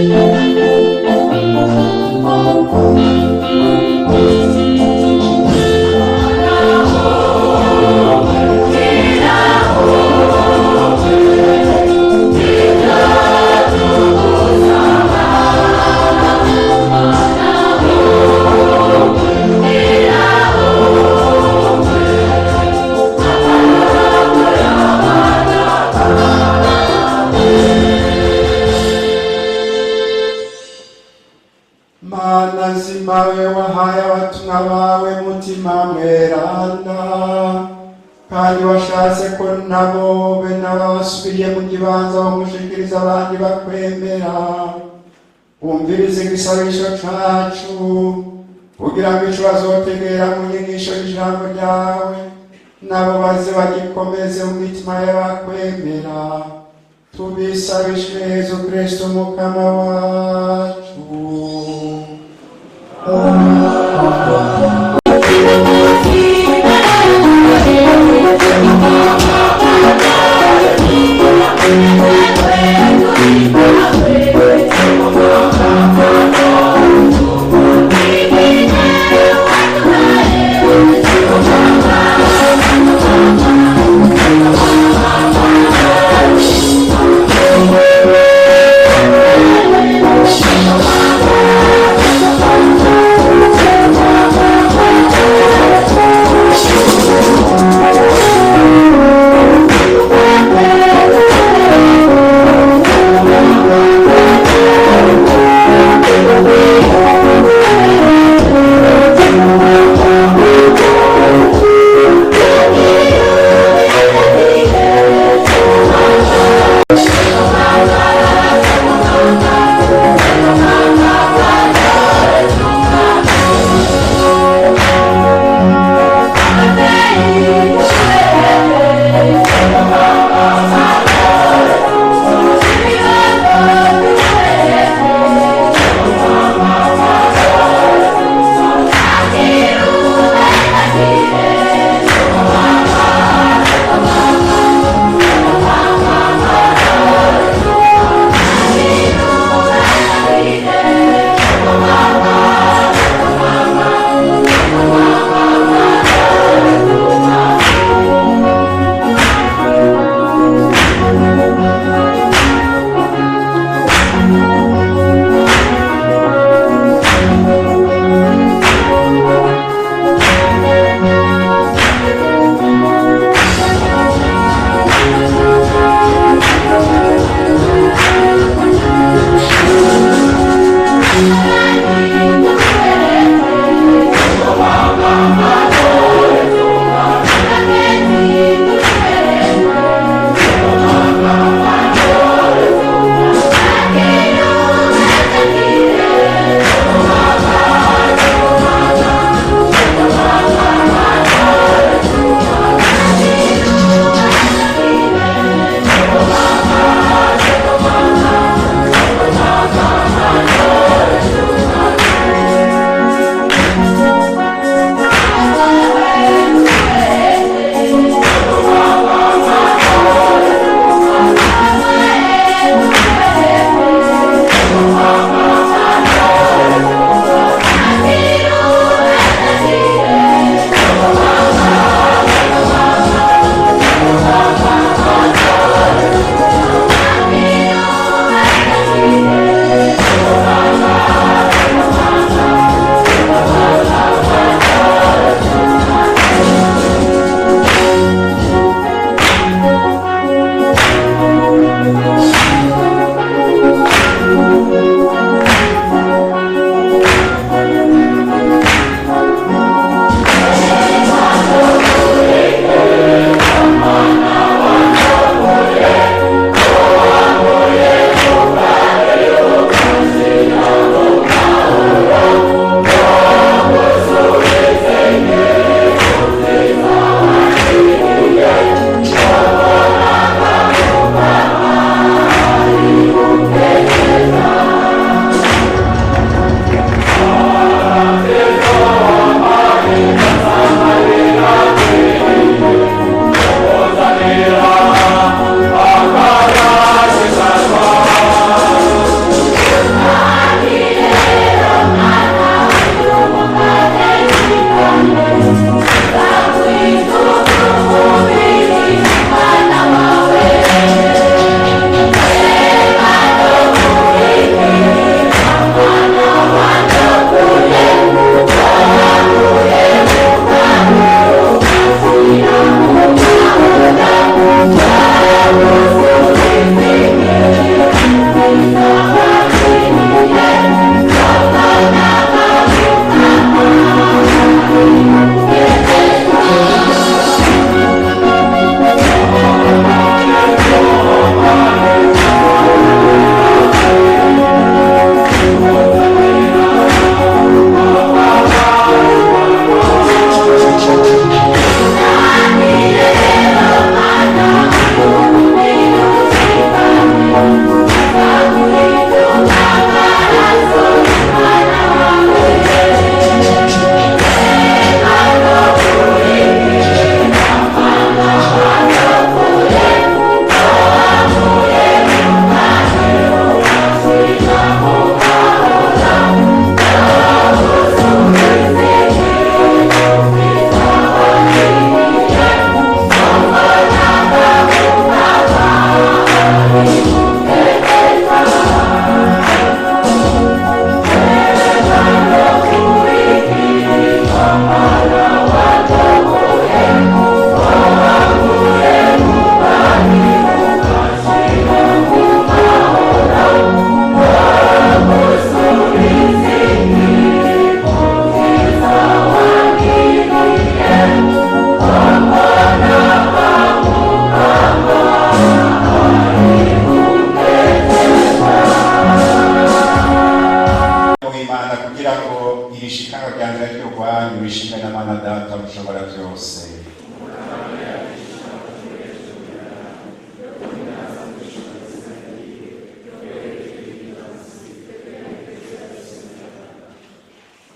Speaker 1: Mana nzima, we wahaye abatumwa bawe Mutima Mweranda, kandi washatse ko nabo be n'ababasubiye mu kibanza bamushikiriza abandi bakwemera, wumvirize igisabisho cacu kugira ngo ico bazotegera mu nyigisho y'ijambo ryawe nabo baze bagikomeze mu mitima y'abakwemera. Tubisabishe Yezu Kristo Mukama wacu.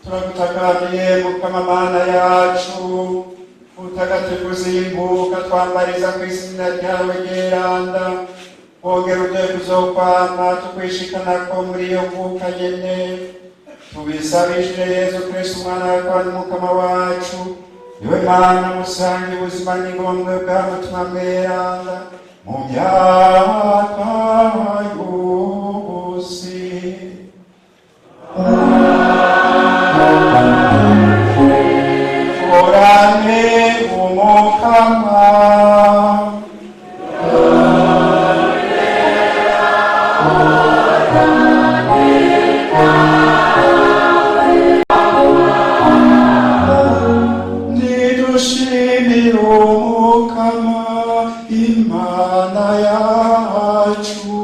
Speaker 1: Turagutakamiye Mukama Mana yacu, utagatifu zimbuka twambariza ku izina ryawe ryeranda, wongera uduhe kuzokwama tukwishikanako muri iyo mvuka nyene. Tubisabishije Yezu Kristu umwana wawe kandi Mukama wacu, niwe Mana musange ubuzima n'ingomwe bwa Mutima Mweranda mu myaka yose. Orane umukama. Nidushimire umukama Imana yacu.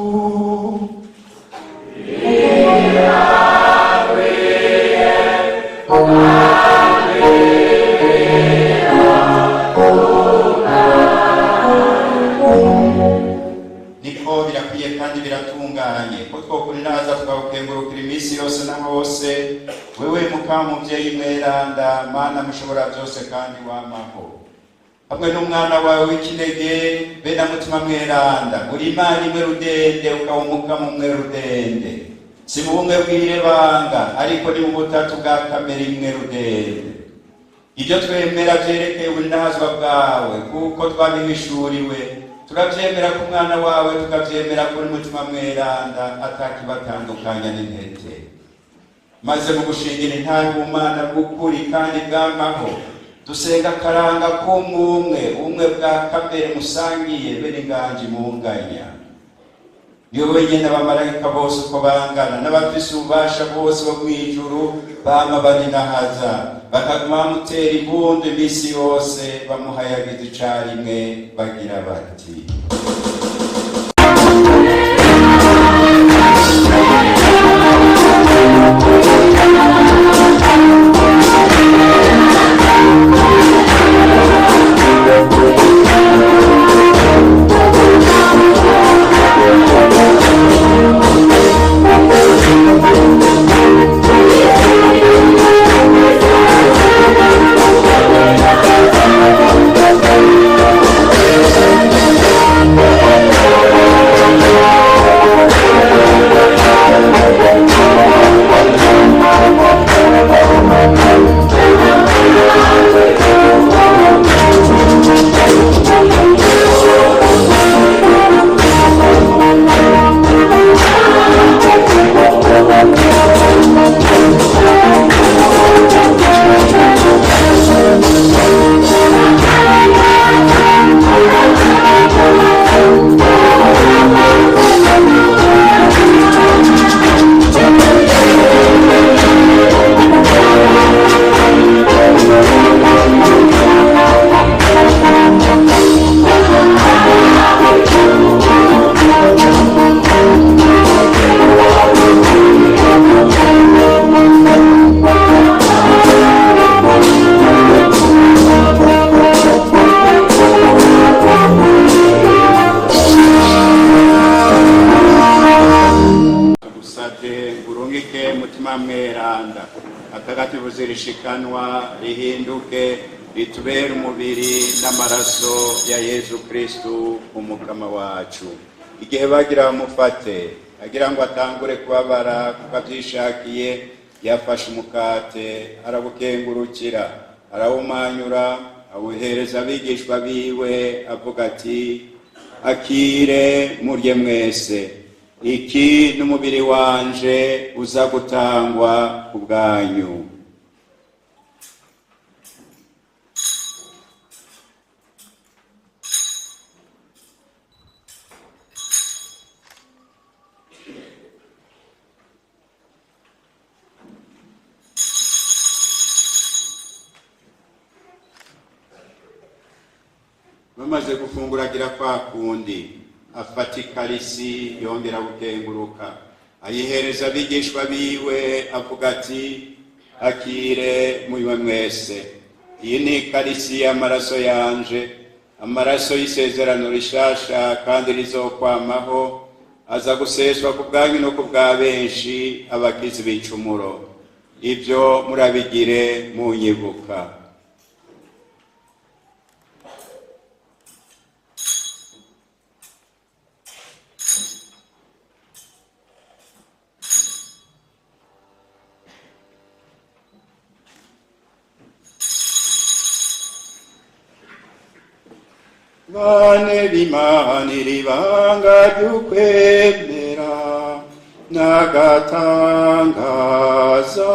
Speaker 1: Niko birakwiye kandi biratunganye ko twokuriraza tukagukengurukira iminsi yose na hose, wewe Mukama muvyeyi mweranda, Mana mushobora byose kandi wamaho, hamwe n'umwana wawe w'ikinege be na Mutima Mweranda, uri Imana imwe rudende ukaba Umukama umwe rudende, si mu bumwe bw'irebanga ariko ni mu butatu bwa kamere imwe rudende. Ibyo twemera vyerekeye ubunazwa bwawe kuko twabihishuriwe, turavyemera ku mwana wawe, tukavyemera kuri Mutima Mweranda atakibatandukanya n'intete. Maze mu gushingira intahe ubumana bw'ukuri kandi bw'amaho, dusenga akaranga k'umwumwe ubumwe bwa kamere musangiye bene inganji munganya. Niwe wenyene abamarayika bose uko bangana n'abafise ububasha bose bo mw'ijuru bama baninahaza, bakaguma bamutera impundu iminsi yose bamuhayagiza icarimwe bagira bati: Tugusavye urungike Mutima Mweranda atagatifu zirishikanwa rihinduke ritubere umubiri n'amaraso ya Yezu Kristu umukama wacu. Igihe bagira bamufate agira ngo atangure kubabara kuko avyishakiye, yafashe umukate arawukengurukira, arawumanyura, awuhereza abigishwa biwe avuga ati: akire murye mwese, iki n'umubiri wanje uza gutangwa ku bwanyu. Bamaze gufungura agira kwa kundi, afata ikarisi yongera gukenguruka, ayihereza abigishwa biwe avuga ati: akire muywe mwese, iyi ni ikarisi y'amaraso yanje, amaraso y'isezerano rishasha kandi rizokwamaho, aza guseswa ku bwanyu no ku bwa benshi abakizi b'icumuro. Ibyo murabigire munyibuka. Bane b'Imana, iri banga ry'ukwemera n'agatangaza.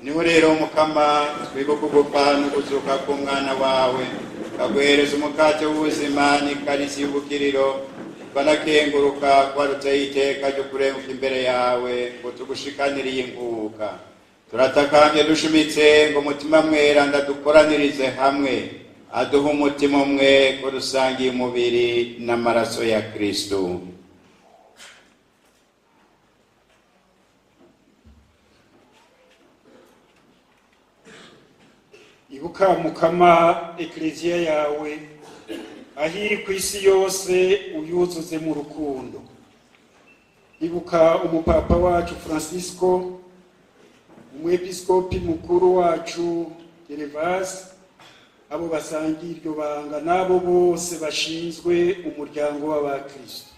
Speaker 1: Niho rero, Mukama, twibuka ugupfa n'ukuzuka k'umwana wawe, kaguhereza umukate w'ubuzima n'ikarisi y'ubukiriro. Banakenguruka kwarutseho iteka ryo kurenguka imbere yawe ngo tugushikanire iyi nkuka. Turatakambye dushimitse ngo Umutima Mweranda dukoranirize hamwe, aduhe umutima umwe ko dusangiye umubiri n'amaraso ya Kristu.
Speaker 10: Ibuka, Mukama, Ekleziya yawe aho iri ku isi yose, uyuzuze mu rukundo. Ibuka umupapa wacu Francisco, umwepiskopi mukuru wacu Gervase, abo basangiye iryo banga n'abo bose bashinzwe umuryango w'abakristo.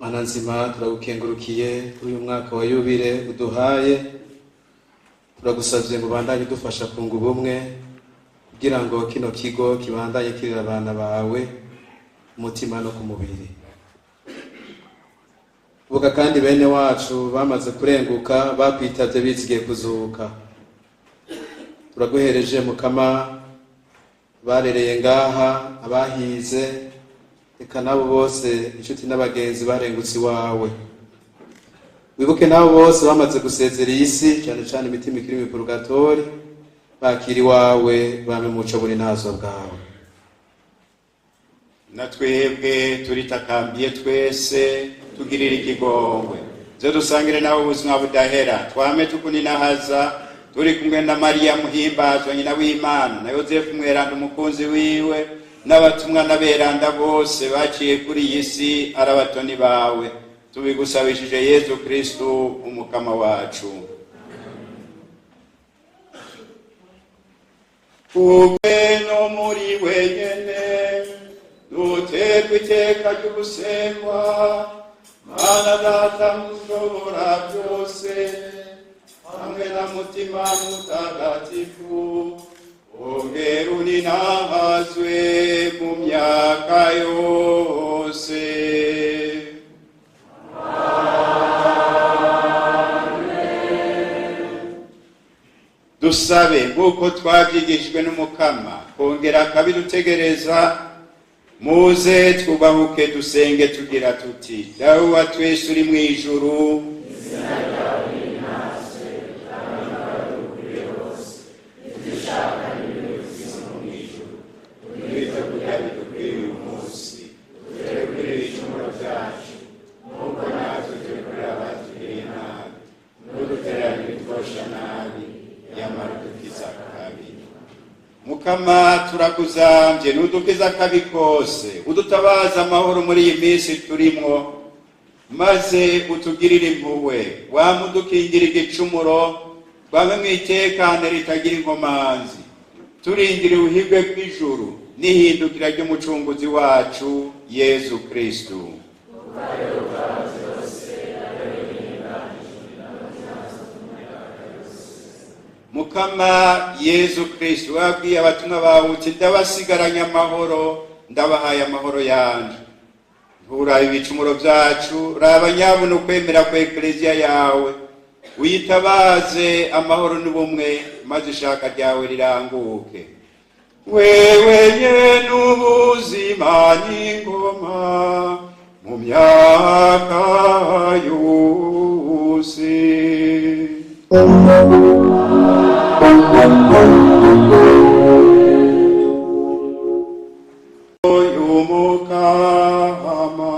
Speaker 4: Mana nzima, turagukengurukiye kuri uyu mwaka wa yubile uduhaye. Turagusabye ngo ubandanye udufasha kunga ubumwe kugira ngo kino kigo kibandanye kirera abana bawe umutima no ku mubiri. Ibuka kandi bene wacu bamaze kurenguka, bakwitabye bizigiye kuzuka. Turaguhereje, Mukama, barereye ngaha, abahize, reka nabo bose, inshuti n'abagenzi barengutse iwawe. Wibuke nabo bose bamaze gusezera iyi si, cyane cyane imitima ikiri mu purugatori. Bakira iwawe bame muco buri ntazo bwawe.
Speaker 1: Na twebwe turitakambiye twese, tugirire ikigongwe ze dusangire nawe ubuzima budahera, twame tukuninahaza turi kumwe na Mariya Muhimbazwa nyina w'Imana, na Yozefu Mweranda umukunzi wiwe, n'abatumwa n'aberanda bose baciye kuri iyi si ari abatoni bawe. Tubigusabishije Yezu Kristu Umukama wacu. Kubwe no muri wenyene duterwa iteka ry'ubusengwa, Mana Data Mushobora byose, hamwe na Mutima Mutagatifu, ongera uninahazwe mu myaka yose. Dusabe nk'uko twabyigishijwe n'Umukama, kongera akabidutegereza. Muze twubahuke dusenge tugira tuti: Dawe wa twese uri mu ijuru, ibyo kurya bidukwiriye uyu munsi, turekurire ibicumuro byacu nk'uko natwe turekurira abatugiriye nabi, ntudutererane ibitwosha nabi, nyamara udukiza akabi. Mukama, turakuzambye, ntudukiza akabi kose, udutabaza amahoro muri iyi minsi turimwo, maze utugirire impuhwe, wama udukingira igicumuro, twame mu itekane ritagira inkomanzi, turindira ubuhigwe bw'ijuru n'ihindukira ry'Umucunguzi wacu Yezu Kristu. Mukama Yezu Kristu, wabwiye abatumwa bawe uti: "Ndabasigaranye amahoro, ndabahaye amahoro yanje." Nturabe ibicumuro byacu, raba nyabuna ukwemera kwa Ekleziya yawe, witabaze amahoro n'ubumwe, maze ishaka ryawe riranguke. Wewe nyene ubuzima n'ingoma mu myaka yose. Y'Umukama.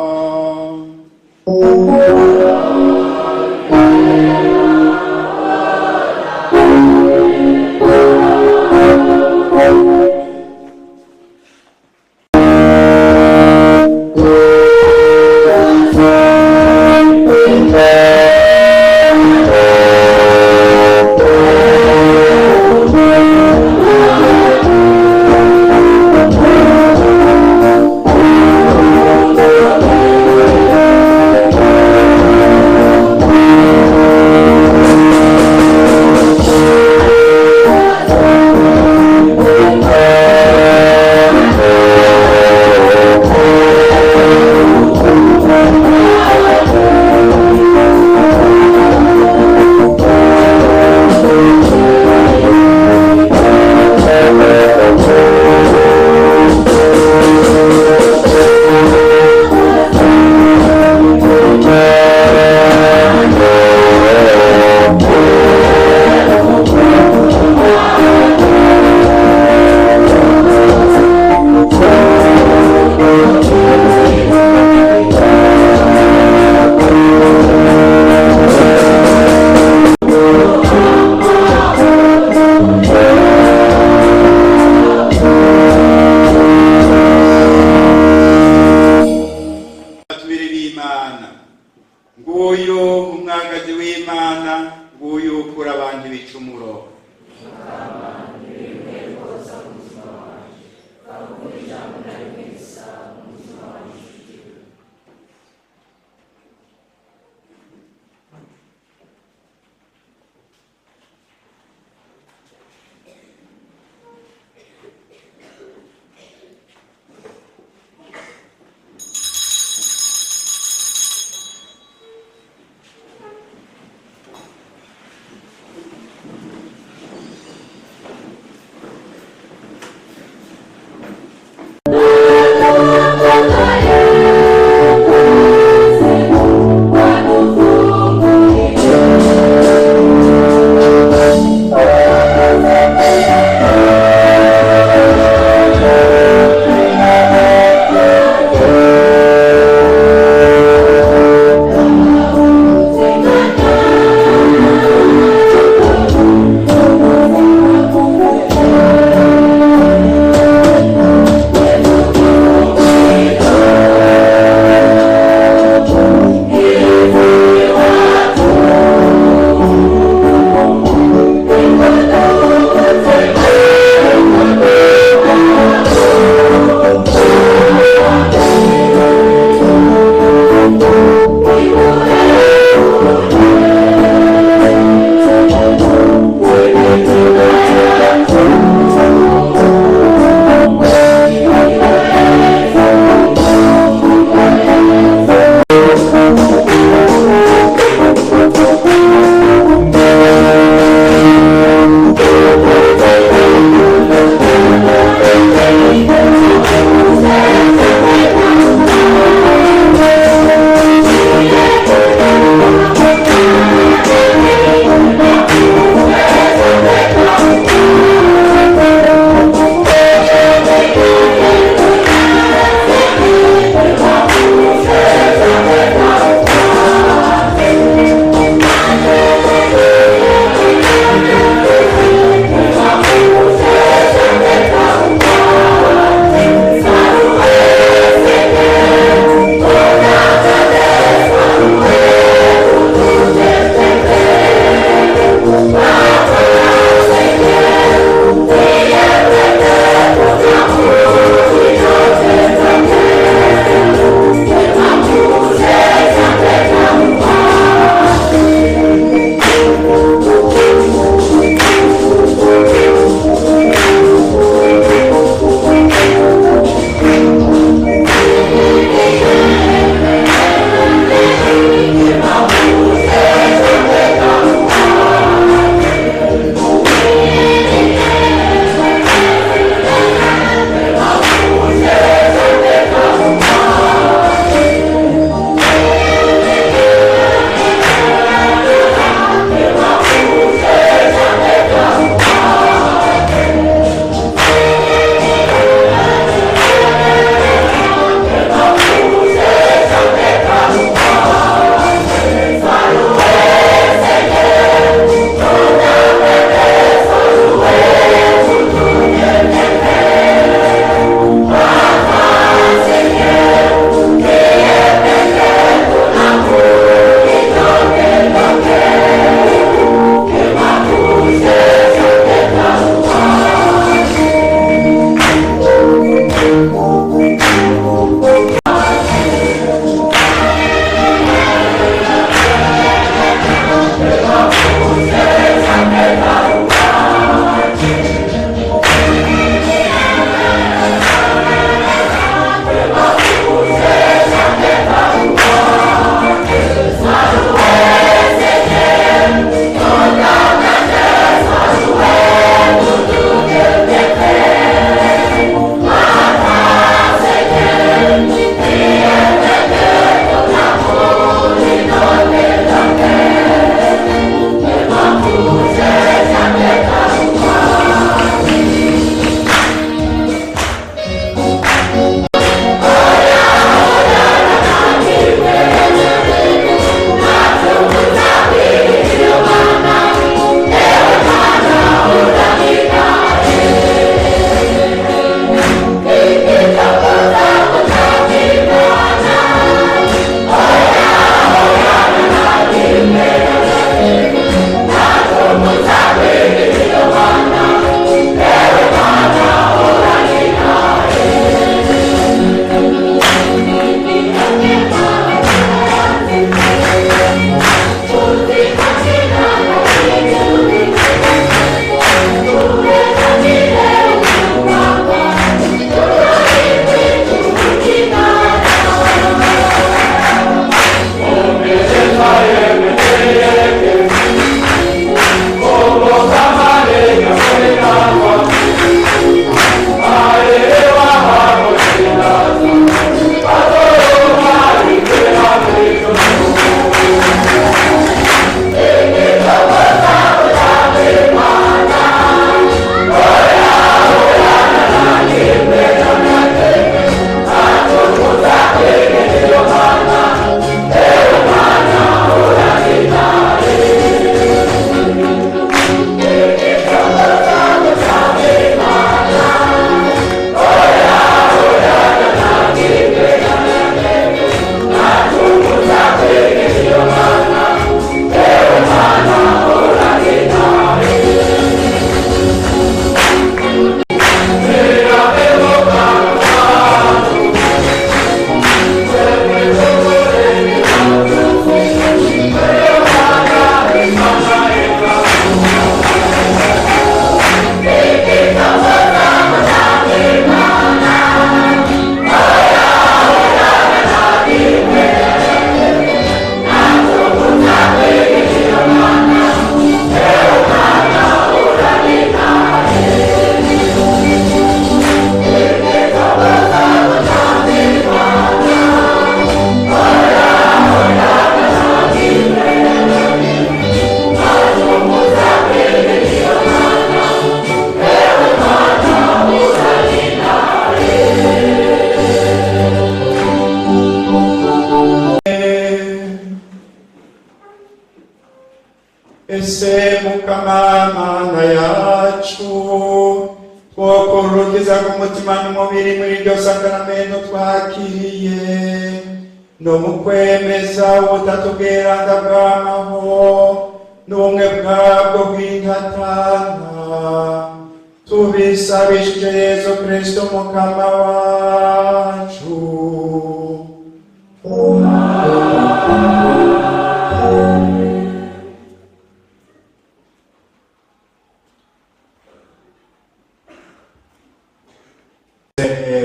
Speaker 1: Ese Mukama Mana yacu, twokurukiza ku mutima n'umubiri muri iryo sakaramento twakiriye, no mu kwemeza ubutatu bweranda bw'amaho n'ubumwe bwabwo bw'intatana, tubisabishije Yezu Kristo Mukama wacu.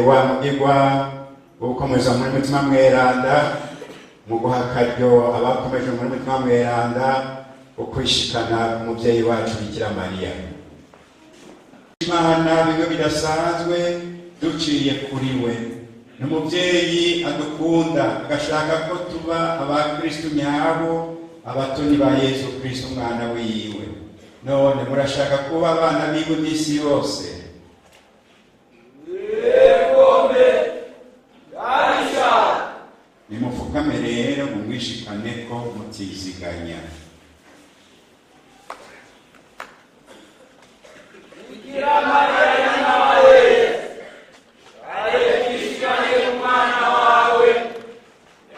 Speaker 1: Wa mugigwa ukomeza muri mutima mweranda, mu guha akaryo abakomeje muri mutima mweranda ukwishikana ku muvyeyi wacu Bikira Mariya. Imana bimwe bidasanzwe duciye kuri we. Ni umuvyeyi adukunda, agashaka ko tuba abakristu nyabo, abatoni ba Yezu Kristu umwana wiwe. None murashaka kuba abana biwe imisi yose? Nimupfukame rero mumwishikane ko mutiziganya.
Speaker 5: Bikira Mariya nawe arikishikane umwana wawe,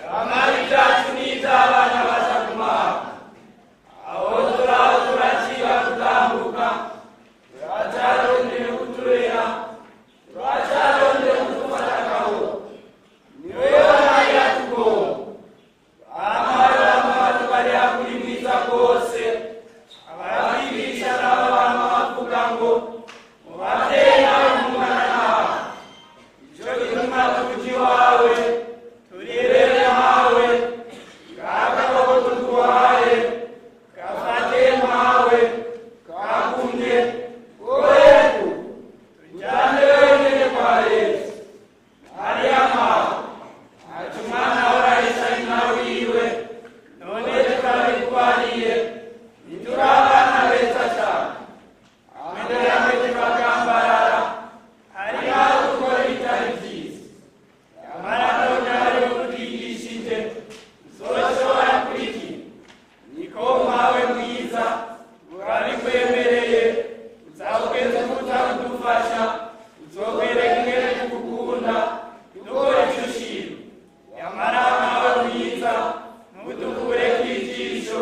Speaker 5: amara ibyacu n'iby'abana bazaguma aho turaho turaciba tutambuka, turacyarondera kuturera, turacyarondera kudufata akaboko. Ni wewe Mariya tugomba amara bama kuri mwiza rwose. Ababigisha nabo bama bavuga ngo mubabyeyi nawe mungana nawe, icyo gituma tuja iwawe turirere hawe, kakaboko tuguhaye gafate mpawe kagumye goyeku tujyane wenyine kwa Yesu. Mariya mawe ati umwana warahise ari nawe wiwe, none turabikubariye ntituri abana beza cyane, amwe turagambarara, hari n'aho dukora ibitari byiza, nyamara none hariho utwigishije uzoshobora kurikira. Niko mpawe mwiza urabikwemereye, uzawugeze kutadufasha, uzokwereka ingene tugukunda dukora icyo ushima. Nyamara mpawe mwiza ntudukureko ijisho,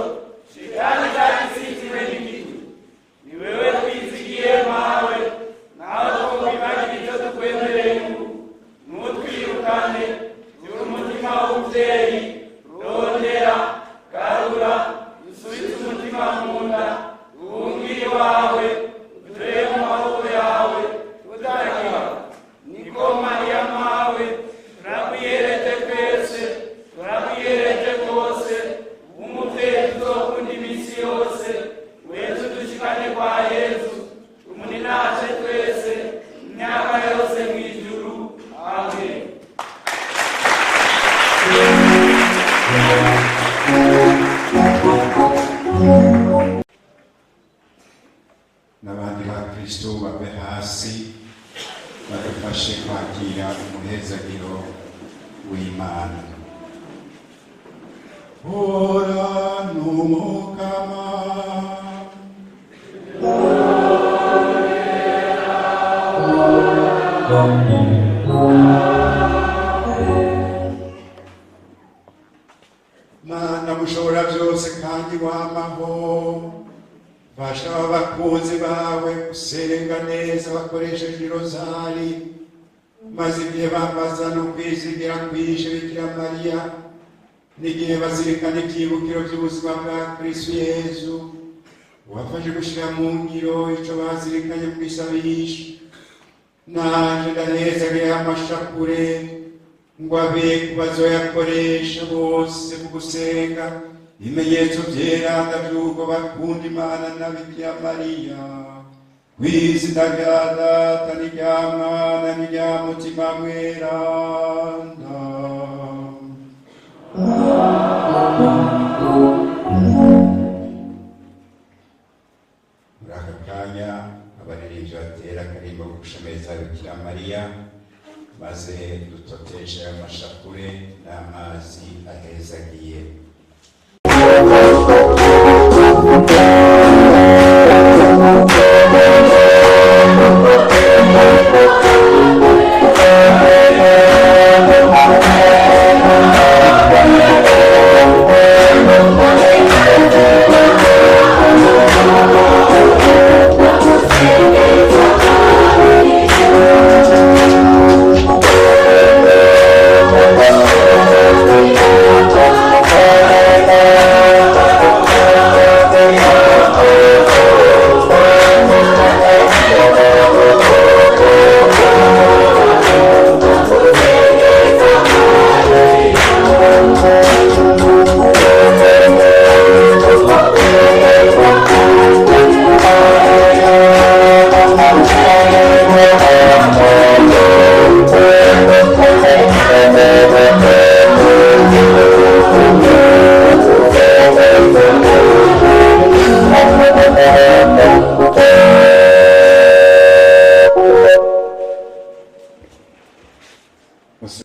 Speaker 5: shitani cyagisizwe n'igiti. Ni wewe twizigiye mpawe, nawe twokwibagira icyo tukwemereye ubu. Ntutwirukane, gira umutima w'umubyeyi, rondera, garura, usubize umutima mu nda, uhungire iwawe, uturere mu maboko yawe, tutakiba. Niko Mariya mpawe, turakwiyereje twese, turakwiyereje rwose, umubyeyi tuzokunda iminsi yose, wese udushikane kwa Yezu, tumuninashe twese, imyaka yose mu ijuru. Amen.
Speaker 1: N'abandi ba Kristo bave hasi badufashe kwakira umuhezagiro w'Imana. Hora n'Umukama. Mana mushobora byose kandi wamaho, fasha abakunzi bawe gusenga neza bakoresheje irozari, maze igihe bambaza no kwizigira kwije Bikira Mariya, n'igihe bazirikana ibyibukiro by'ubuzima bwa Kristo Yezu, ubafashe gushyira mu ngiro icyo bazirikanye mu isabisha. Nanje ndanezagira amashapure ngo abe bazoyakoresha bose mu gusenga ibimenyetso byeranda by'uko bakunda Imana na Bikira Mariya. Kw'izina rya Data n'irya Mwana n'irya Mutima Mweranda. Muri aka kanya abaririmbyi batera akarimbo ko gushemeza Bikira Mariya, maze dutoteshe amashapure n'amazi ahezagiye. Musi-